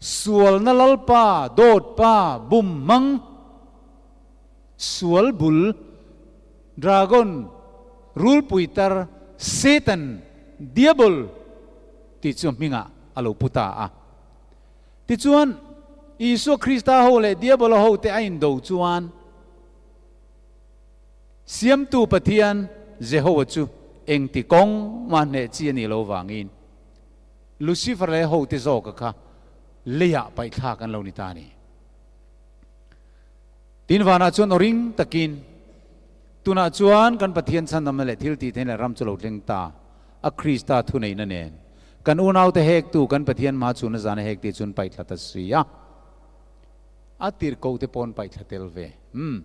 Sualna lalpa, dawt pa, bum hmang, sual bul, dragon, rulpui tar, Satan, diabol tih chu hmingah a lo pu ta a. Tichuan, Isua Krista ho leh Diabola hote a indo chuan Siamtu Pathian Jehovah chu engti kawng mah hneh chi a nih lo vangin Lucifer leh hote zawka kha leiah paihthlak an lo ni ta a ni. Tin, vanah chuan aw ring takin, Tunah chuan kan Pathian chhandamna leh thil tih theihna leh ram chu lo thleng ta, a Krista thuneihna nen. Kan unaute hektu, kan Pathian hma chhunna zana hek tih chuan paihthla ta si a. A tirhkohte paw'n paihthla tel ve. Umm.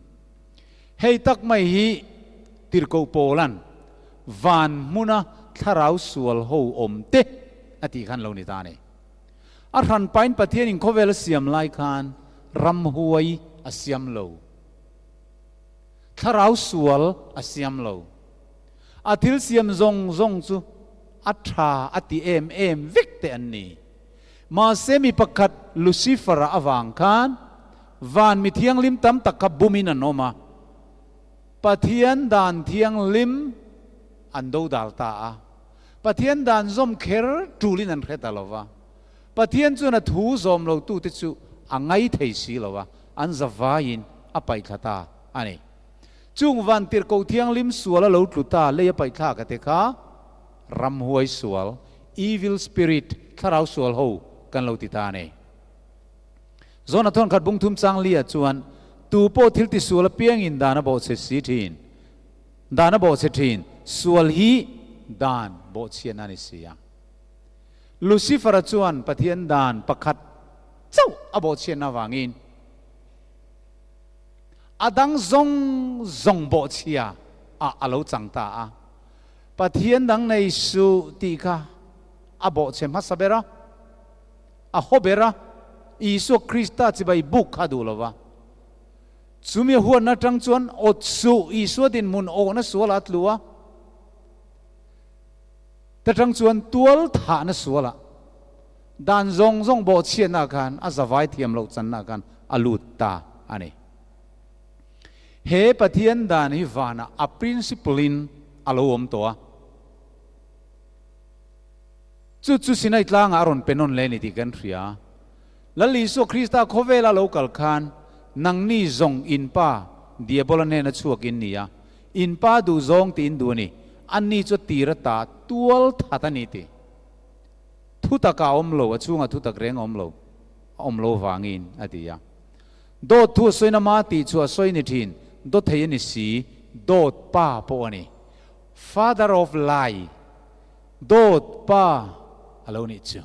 Hei tak mai hi tirhkoh Paula'n van hmuna thlarau sual ho awm te a tih khan lo ni ta a ni. A hranpain Pathianin khawvel a siam lai khan ramhuai a siam lo. Thlarau sual a siam lo. A thil siam zawng zawng chu a tha a ti em em vek te an ni. Mahse mi pakhat Lucifer-a avang khan van mi thianghlim tam tak kha bumin an awm a, Pathian dan thianghlim an dodal ta a. Pathian dan zawm kher tulin an hre ta lo va. Pathian chuan a thu zawm lotute chu a ngai thei si lo a, an zavaiin a paihthla ta a ni. Chung van tirhkoh thianghlim sual a lo tlu ta lei a paihthlak a te kha ramhuai sual, evil spirit, thlarau sual ho kan lo ti ta a ni. Zawn a thawn khat bung thum chang li ah chuan tu pawh thil ti sual apiangin dan a bawhchhe si thin, dan a bawhchhe thin, sual hi dan bawhchhiatna a ni si a. Lucifer-a chuan Pathian dan pakhat chauh a bawhchhiatna avangin. A dang zawng zawng bawhchhia ah a lo chang ta a. Pathian dang nei suh tih kha a bawhchhe hmasa ber a, a haw ber a, Isua Krista chibai buk kha a duh lo va. Chumi a huatna atang chuan awt suh Isua dinhmun awhna sualah a tlu a, ta tang chuan tual thahna sualah dan zawng zawng bawhchhiatnaah khan a zavai thiam loh channaah khan a lut ta a ni. He Pathian dan hi vanah a principle in a lo awm tawh a. Chu chu Sinai tlangah a rawn pe nawn leh a ni tih kan hria. Lal Isua Krista khawvela lo kal khan nangni zawng in pa Diabola hnena chhuak in ni a, in pa duh zawng tih in duh a ni, anni chu a tir ata tual that a ni tih. Thutak a awm lo, a chhungah thutak reng a awm lo, a awm lo vangin a ti a. Dawt thu a sawina ma tih chu a sawi ni thin, dawt thei a ni si, dawt pa pawh a ni. Father of lie, dawt pa a lo nih chu.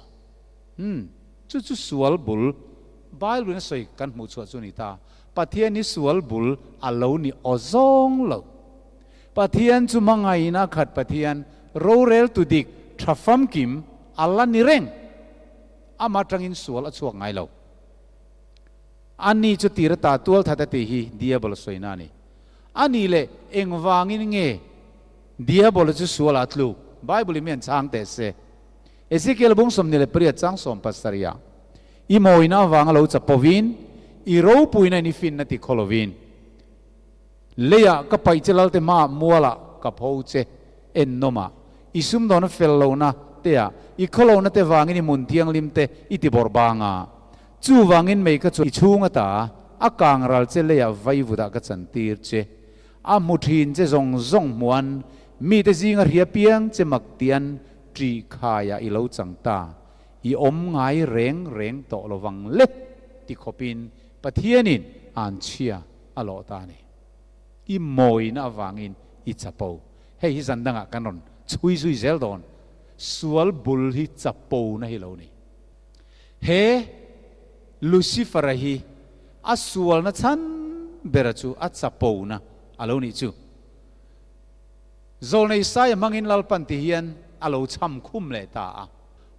Umm, chu chu sual bul, Bible in a sawi kan hmuh chhuah chu ni ta. Pathian hi sual bul a lo ni aw zawng lo. Pathian chu hmangaihna khat Pathian, rorel tu dik, tha famkim a la ni reng. Amah atangin sual a chhuak ngai lo. Ani chu tir ata tual that a tih hi Diabol sawina a ni. Ani leh engvangin nge Diabol chu sual ah tluk? Bible in mi an chhang teh se. Ezekiel bung 28 chang 17 ah, I mawina avanga lo chapovin, i ropuina in i finna ti khaw lovin, leiah ka paih che lalte hmaah mualah ka pho che ennawmah, i sumdawna fel lohna teah, i khawlohna te vangin i hmun thianghlim te i ti bawrh bang a. Chuvangin mei ka chu i chhung ata a kang ral che leiah vaivutah ka chantir che. A hmu thin che zawng zawng hmuan mite zinga hria piang che mak tian ṭih khaiah i lo chang ta, i awm ngai reng reng tawh lo vang le ti khawpin Pathianin an chhia a lawh ta a ni. I mawina avangin i chapo. Hei hi zan dangah kan rawn chhui zui zel dawn. Sual bul hi chapona hi lo ni. He Lucifer-a hi a sualna chhan bera chu a chapona a lo nih chu. Zawlnei Saia hmangin Lalpan ti hian a lo chham khum leh ta a.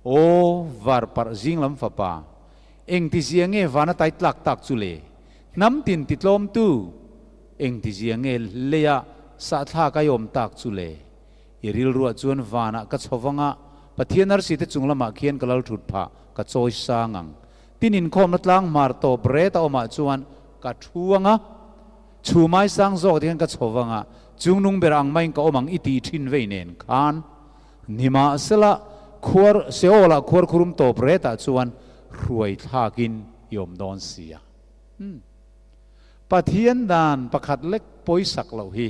Aw, varparh zing lam fapa, engtizia nge vana tai tlak tak chu le? Hnam tin ti tlawmtu, engtizia nge leia sahthlak ai awm tak chu le? I rilruah chuan vanah ka chho vang a, Pathian arsi te chung lamah khian ka lal thut phah, ka chawi sang ang. Tin inkhawmna tlang hmar tawp ret a awmah chuan ka thu ang a. Chhumai sang zawk te hian ka chho vang a, chungnung ber ang maiin ka awm ang i tih thin vei nen khan nimahsela khuar Seol-ah khuar khurum tawp retah chuan hruai thlakin i awm dawn si a. Umm. Pathian dan pakhat lek pawisak loh hi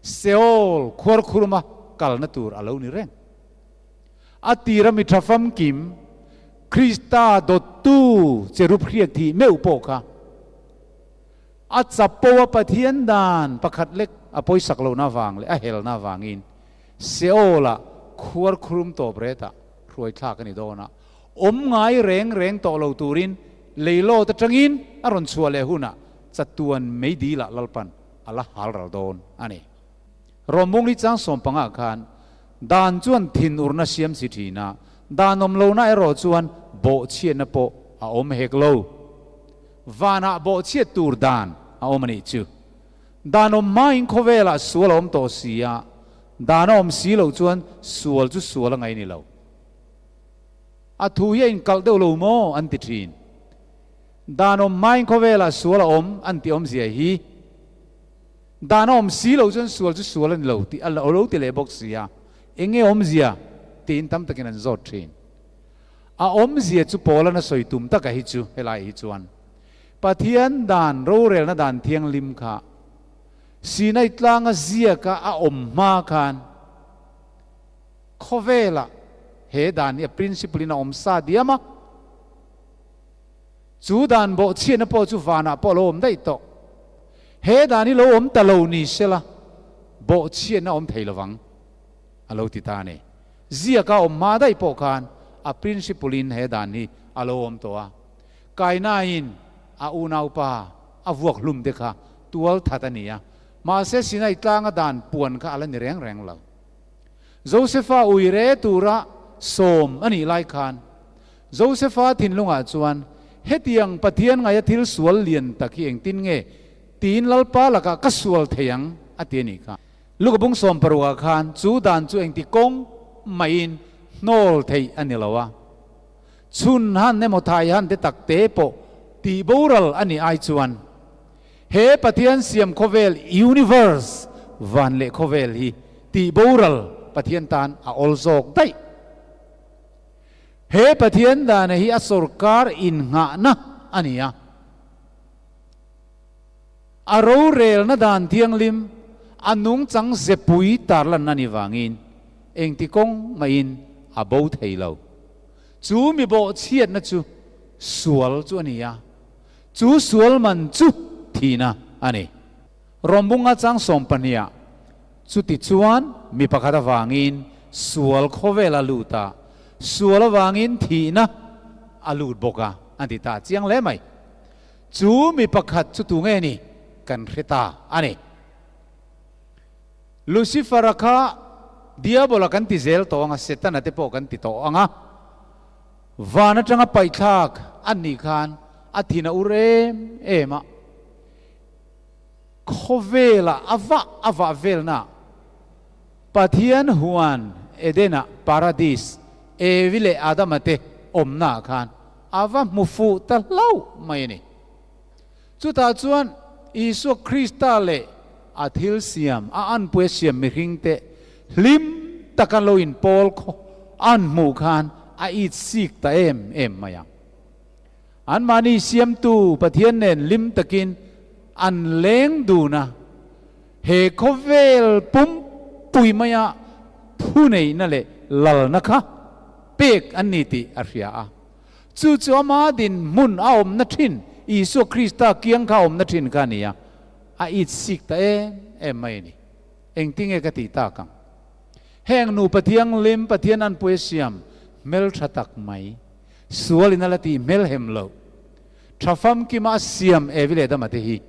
Seol khuar khuruma kalna tur a lo ni reng. A tira mi tha famkim Krista dawttu cherub hriak thih meuh pawh kha A chapo a Pathian dan pakhat lek a pawisak lohna avang leh a helna avangin Seol-ah khuar khurum tawp retah hruai thlak a ni dawn a, awm ngai reng reng tawh lo turin leilawt atangin a rawn chhuah leh hunah chatuan meidil ah Lalpan a la hal ral dawn a ni. Rawmbung hi chang 15 khan dan chuan thinurna siam si thin a, dan awm lohna erawh chuan bawhchhiatna pawh a awm hek lo. Vanah bawhchhiat tur dan a awm a nih chu. Dan awm hmain khawvelah sual a awm tawh si a, dan a awm si loh chuan sual chu sual a ngaih ni lo. A thu hi a inkalh deuh lo maw an ti thin. Dan awm hmain khawvelah sual a awm an tih awmzia hi dan a awm si loh chuan sual chu sual a ni lo tih a lo ti leh bawk si a, eng nge awmzia tiin tam takin an zawt thin. A awmzia chu Paula'n a sawi tum taka hi chu helai hi chuan Pathian dan rorelna dan thianghlim kha Sinai tlanga ziaka a awm hma khan khawvela he dan hi a principle in a awm sa diam a, chu dan bawhchhiatna pawh chu vanah pawh a lo awm daih tawh. He dan hi lo awm ta lo ni sela bawhchhiatna a awm thei lovang a lo ti ta a ni. Ziaka awm hma daih pawh khan a principle in he dan hi a lo awm tawh a, Kainain a unaupa a vuak hlum te kha tual that a ni a, mahse Sinai tlanga dan puan kha a la ni reng reng lo. Josefa uire tura sawm a nih lai khan Josefa thinlungah chuan hetiang Pathian ngaia thil sual lian tak hi engtin nge tiin Lalpa lakah ka sual thei ang a ti a nih kha. Luka bung 16 ah khan chu dan chu engti kawng mahin hnawl theih a ni lo a, chhun han emaw thai han te tak te pawh tih boral a nih ai chuan he Pathian siam khawvel, universe, van leh khawvel hi tih boral Pathian tan a awl zawk daih. He Pathian dana hi a sorkar innghahna a ni a. A rorelna dan thianghlim, a nungchang zepui tarlan a ni vangin engti kawng mahin a bo thei lo. Chu mi bawhchhiatna chu sual chu a ni a, chu sual man chu thihna a ni. Rawmbunga chang 12ah chuti chuan mi pakhat avangin sual khawvel a lut a, sual avangin thihna a lut bawk a, an ti ta chiang hle mai. Chu mi pakhat chu tu nge ni kan hre ta a ni. Lucifer-a kha Diabola kan ti zel tawh ang a, Setana te pawh kan ti tawh ang a. Van atanga paihthlak an nih khan a thin a ur em em a. Khawvela a vah a vah velna Pathian huan Eden-ah Paradis Evi leh Adama te awmnaah khan a va hmu fuh ta hlauh mai a ni. Chutah chuan Isua Krista leh a thil siam, a anpui a siam mihringte hlim taka lo inpawl khaw an hmuh khan a it sik ta em em mai ang. Anmahni siamtu Pathian nen hlim takin an leng dun a, he khawvel pumpui maia thuneihna leh lalna kha pek an ni tih a hria a. Chu chu ama dinhmun a awmna thin, Isua Krista kiang kha a awmna thin kha a ni a, a it sik ta em em mai a ni. Engtinge ka tih tak ang? Heng nupa thianghlim Pathian anpui a siam hmeltha tak mai, sual in a la tih hmelhem loh, tha famkima a siam Evi leh Adama te hi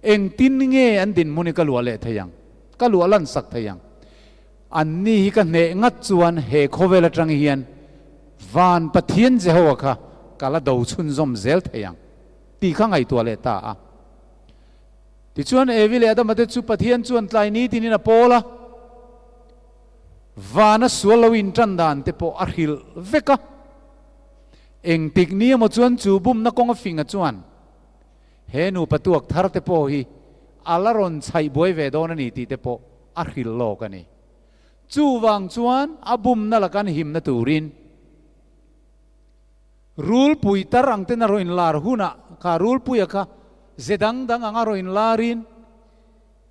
engtin nge an dinhmun hi ka luah leh thei ang, ka luah lan sak thei ang? Anni hi ka hneh ngat chuan he khawvel atang hian van Pathian Jehovah kha ka la do chhunzawm zel thei ang tih kha ngaihtuah leh ta a. Tichuan Evi leh Adama te chu Pathian chuan tlai nitinin a pawl a, vana sual lo intan dan te pawh a hrilh vek a. Engtik ni emaw chuan chu bumna kawng a finga chuan he nupa tuak thar te pawh hi a la rawn chhaih buai ve dawn a ni tih te pawh a hrilh lawk a ni. Chuvang chuan a bumna laka an himna turin rulpui tar ang ten a rawn inlar hunah kha rulpuia kha ze dang dang anga rawn inlarin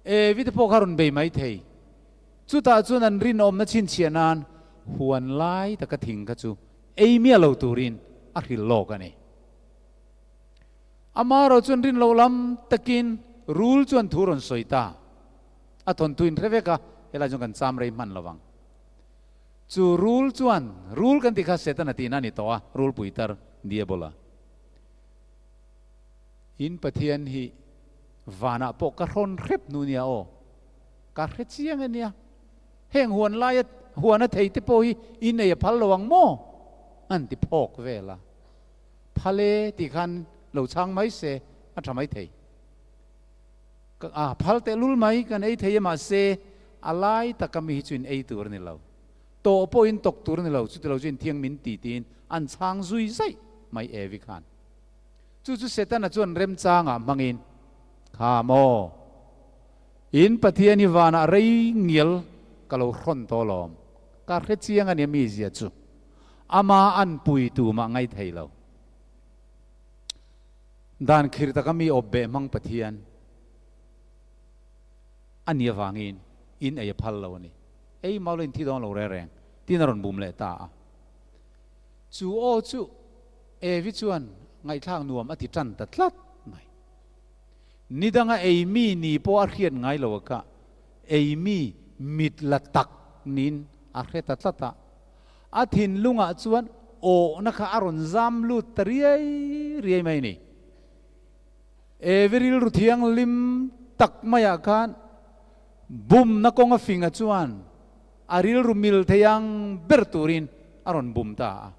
Evi te pawh kha rawn bei mai thei. Chutah chuan an rinawmna chhinchhiah nan huan lai taka thing kha chu ei miah lo turin a hrilh lawk a ni. Amaherawh chuan rin loh lam takin rul chuan thu rawn sawi ta. A thawnthu in hre vek a, helai chuan kan cham rei hman lo vang. Chu rul chuan, rul kan tih kha Setana tihna a ni tawh a, rulpui tar, Diabola. In Pathian hi vanah pawh ka hrawn hrep hnu nia aw, ka hre chiang a nia. Heng huan laia huan a thei te pawh hi in ei a phal lo ang maw? An ti phawk vel a. Phal e tih khan lo chhang mai se a tha mai thei. A phal tehlul mai kan ei thei e mahse a lai taka mi hi chu in ei tur a ni lo. Tawh pawh in tawk tur a ni lo, chuti lo chu in thiang min ti tiin an chhang zui zaih mai Evi khan. Chu chu Setana chuan remchangah hmangin, Kha maw, in Pathian hi vanah rei ngial ka lo hrawn tawh alawm, ka hre chiang a nia mizia chu. Ama an pui tu mah ngai thei lo. Dan khir taka mi awp beh hmang Pathian a nih avangin in ei a phal lo a ni. Ei mau lo in thi dawn lo reng reng tiin a rawn bum leh ta a. Chu aw chu Evi chuan ngaihthlak nuam a ti tan ta tlat mai. Ni danga ei mi ni pawh a hriat ngai lo a kah ei mi mit la tak niin a hre ta tlat a. A thinlungah chuan awhna kha a rawn zam lut ta riai riai mai a ni. Evi rilru thianghlim tak maiah khan bumna kawnga finga chuan a rilru mil thei ang ber turin a rawn bum ta a.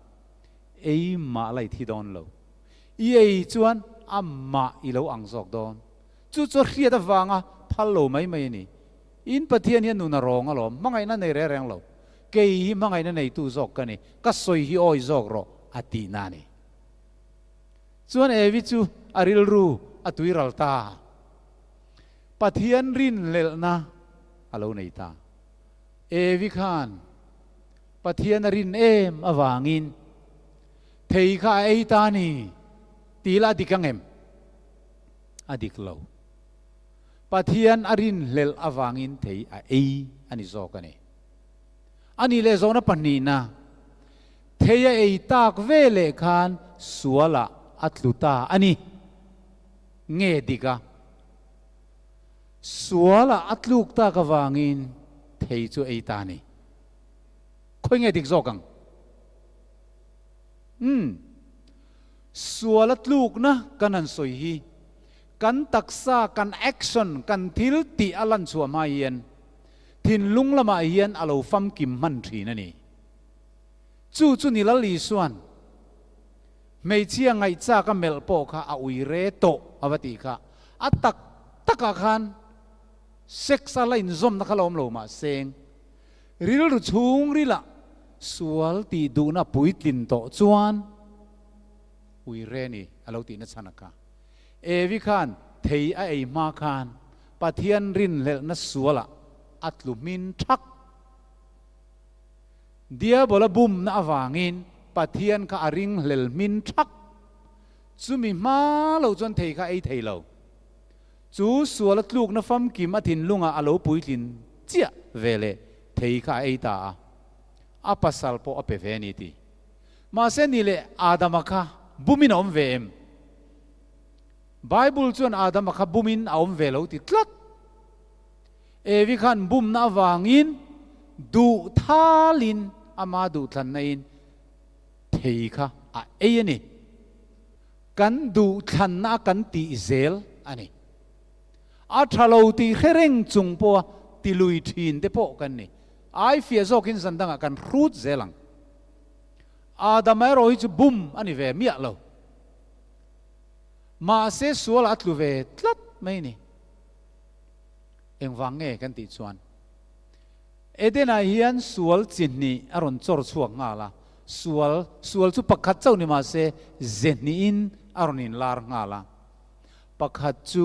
Ei mah la i thi dawn lo. I ei chuan amah i lo ang zawk dawn. Chu chu a hriat avanga phal lo mai mai a ni. In Pathian hian nun a rawng alawm, hmangaihna nei reng reng lo. Kei hi hmangaihna neitu zawk ka ni, ka sawi hi awi zawk rawh a tihna a ni. Chuan Evi chu a rilru a tuiral ta. Pathian rinhlelhna a lo nei ta. Evi khan Pathian a rin em avangin thei kha a ei ta a ni tih lah a dik ang em? A dik lo. Pathian a rinhlelh avangin thei a ei a ni zawk a ni. A nih leh zawhna pahnihna, thei a ei tak ve leh khan sualah a tlu ta a ni. Nge dik a? Sualah a tluk tak avangin thei chu ei ta a ni. Khawi nge dik zawk ang? Umm. Sual a tlukna kan han sawi hi kan taksa, kan action, kan thil tih a lan chhuah hma hian thinlung lamah hian a lo famkim hman thin a ni. Chu chu ni Lal Isuan hmeichhia ngaihchak a melh pawh kha a ui re tawh a va tih kha. A tak takah khan sex a la inzawmna kha la awm lo mahseng rilru chhungrilah sual tih duhna puitlin tawh chuan ui re ni a lo tihna chhan a kha. Evi khan thei a ei hma khan Pathian rinhlelhna sualah a tlu hmin thak. Diabola bumna avangin Pathian kha a ringhlel hmin thak. Chumi hma lo chuan thei kha ei thei lo. Chu suala tlukna famkim a thinlungah a lo puitlin chiah ve leh thei kha a ei ta a. A pasal pawh a pe ve a ni ti. Mahse ni leh Adama kha bumin a awm ve em? Bible chuan Adama kha bumin a awm ve lo ti tlat. Evi khan bumna avangin duh thalin ama duhthlanna-in thei kha a ei a ni. Kan duhthlanna a kan tih zel a ni. A tha lo tih hre reng chung pawha ti lui thin te pawh kan ni. Ai fiah zawkin zan dangah kan hrut zel ang. Adama erawh hi chu bum a ni ve miah lo. Mahse sualah a tlu ve tlat mai ni. Engvang nge kan tih chuan Eden-ah hian sual chi hnih a rawn chawr chhuak nghal a, sual sual chu pakhat chauh ni mahse ze hnihin a rawn inlar nghal a. Pakhat chu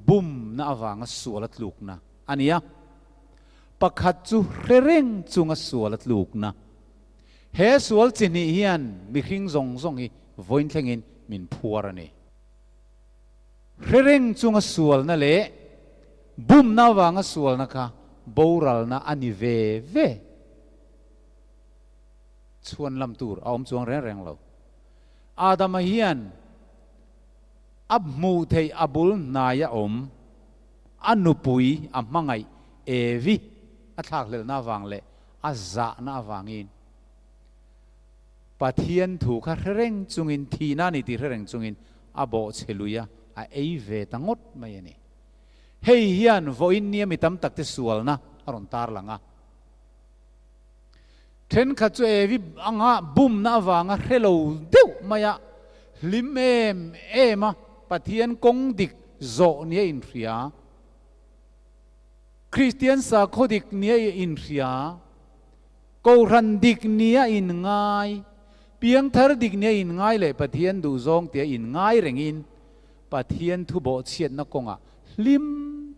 bumna avanga sual a tlukna a ni a, pakhat chu hre reng chunga sual a tlukna. He sual chi hnih hian mihring zawng zawng hi vawiin thlengin min phuar a ni. Hre reng chunga sualna leh bumna avanga sualna kha boralna a ni ve ve. Chhuan lam tur a awm chuang reng reng lo. Adama hian a hmuh theih a bul hnaia awm a nupui a hmangaih Evi a thlakhlelhna avang leh a zahna avangin Pathian thu kha hre reng chungin, thihna a ni tih hre reng chungin a bawhchhe lui a, a ei ve ta ngawt mai a ni. Hei hian vawiin nia mi tam takte sualna a rawn tarlang a. Thenkhat chu Evi anga bumna avanga hre lo deuh mai a, hlim em em a, Pathian kawng dik zawh nia inhria, Kristian sakhaw dik nia inhria, Kohhran dik nia inngai, piangthar dik nia inngai leh Pathian duhzawng tia inngai rengin Pathian thu bawhchhiatna kawngah hlim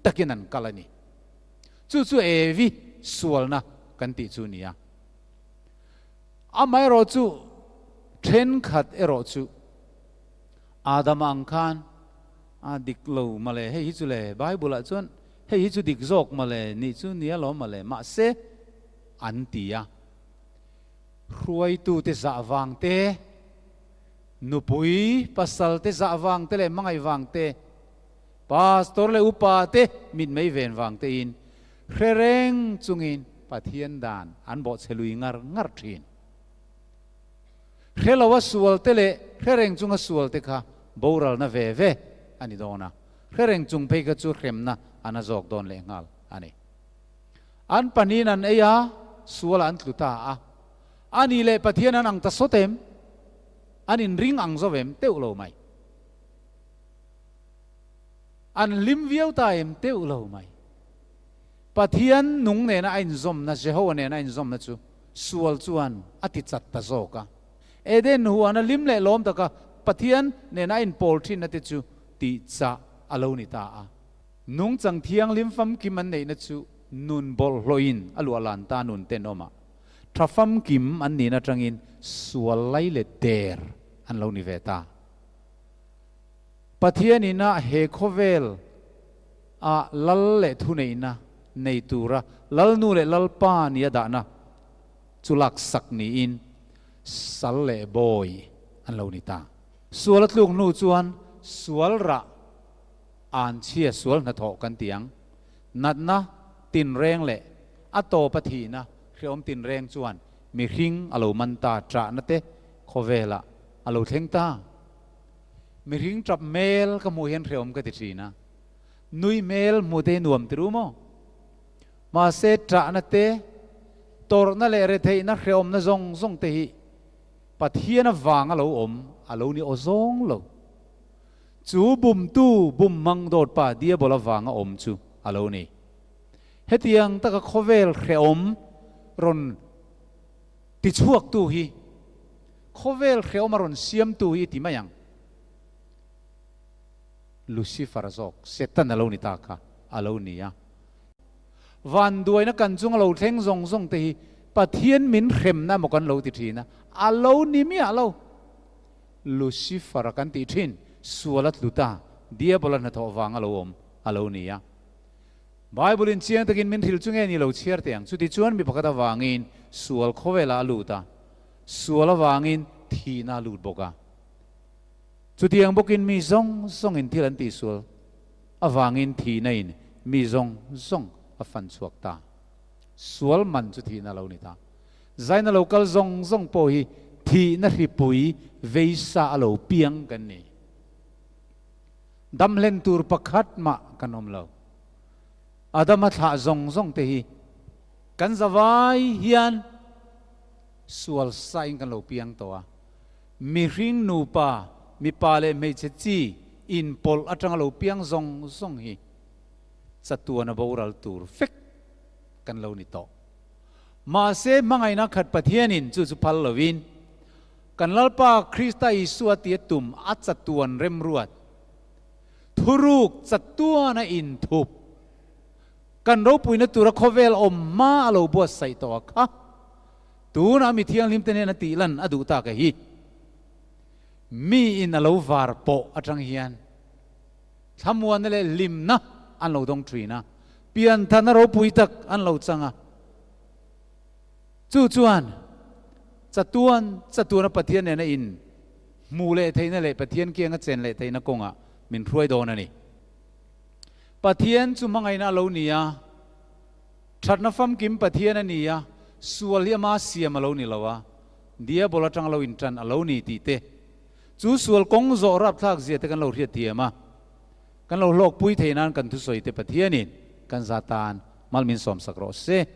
takin an kal a ni. Chu chu Evi sualna kan tih chu nia. Amaherawh chu thenkhat erawh chu Adama ang khan a dik lo mawle, hei hi chu le Bible-ah chuan hei hi chu dik zawk mawle, nih chu nia lawm mawle, mahse an ti a. Hruaitute zah vang te, nupui pasal te zah vang te leh hmangaih vang te, pastor leh upa te mitmei ven vang tein hre reng chungin Pathian dan an bawhchhe lui ngar ngar thin. Hre loa sual te leh hre reng chunga sual te kha boralna ve ve a ni dawn a, hre reng chung phei kha chu hremna a na zawk dawn lehnghal a ni. An pahnihin an ei a, sualah an tlu ta a. A nih leh Pathian an ang ta sawt em? An inring ang zo em? Teuh lo mai. An hlim viau ta em? Teuh lo mai. Pathian nung nena a inzawmna, Jehovah nena a inzawmna chu sual chuan a ti chat ta zawk a. Eden huana hlim leh lawm taka Pathian nena a inpawl thinna te chu tih chah a lo ni ta a. Nungchang thianghlim famkim an neihna chu nun bawlhhlawhin a luah lan ta nun tenawm a, tha famkim an nihna atangin sual lai leh der an lo ni ve ta. Pathian ina he khawvel ah lal leh thuneihna nei tura Lalnu leh Lalpa nia dahna chu laksak niin sal leh bawi an lo ni ta. Sual a tluk hnu chuan sual rah anchhia sual hnathawh kan ti ang. Natna tinreng leh a tawpa thihna hrehawm tinreng chuan mihring a lo man ta ṭahna te khawvelah a lo thleng ta. Mihring ṭap hmel ka hmuh hian hrehawm ka ti ṭhin a, nui hmel hmuh te hi nuam ti ru maw? Mahse ṭahna te, tawrhna leh retheihna hrehawmna zawng zawng te hi Pathian avanga lo awm a lo ni aw zawng lo. Chu bumtu bum hmang dawtpa Diabol avanga awm chu a lo ni. Hetiang taka khawvel hrehawm rawn tichhuaktu hi, khawvel hrehawm a rawn siamtu hi i ti mai ang. Lucifer zawk, Satan a lo ni ta kha a lo ni a. Vanduaina kan chunga lo thleng zawng zawng te hi Pathian min hremna emaw kan lo ti thin a, a lo ni miah lo. Lucifer a kan tih thin, sual a tlu ta, Diabol a hnathawh vang a lo awm a lo ni a. Bible in chiang takin min hrilh chu nge ni lo chhiar teh ang. Chutichuan mi pakhat avangin sual khawvelah a lut a, sual avangin thihna a lut bawk a. Chutiang bawkin mi zawng zawngin thil an tihsual avangin thihna in mi zawng zawng a fan chhuak ta. Sual man chu thihna a lo ni ta. Zaina lo kal zawng zawng pawh hi thihna hripui veisa a lo piang kan ni. Damhlen tur pakhat mah kan awm lo. Adama thlah zawng zawng te hi kan zavai hian sual sain kan lo piang tawh a. Mihring nupa, mipa leh hmeichhe chi inpawlh atanga lo piang zawng zawng hi chatuana boral tur vek kan lo ni tawh. Mahse, hmangaihna khat Pathianin chu chu phal lovin, kan Lalpa Krista Isua tia tum a chatuan remruat, thuruk chatuana inthup, kan ropuina tura khawvel awm hma a lo buatsaih tawh a kha, tunah mi thianghlimte hnena tih lan a duh tak a hi. Mi in a lo var pawh atang hian thlamuanna leh hlimna an lo dawng thin a, pianthana ropui tak an lo chang a. Chu chuan chatuan chatuana Pathian nena in hmuh leh theihna leh Pathian kianga chen leh theihna kawngah min hruai dawn a ni. Pathian chu hmangaihna a lo ni a, thatna famkim Pathian a ni a, sual hi ama siam a lo ni lo a, Diabol atang lo intan a lo ni tih te, chu sual kawng zawh rapthlak zia te kan lo hriat thiam a, kan lo hlawkpui thei nan kan thusawi te Pathianin kan za tan mal min sawmsak rawh se.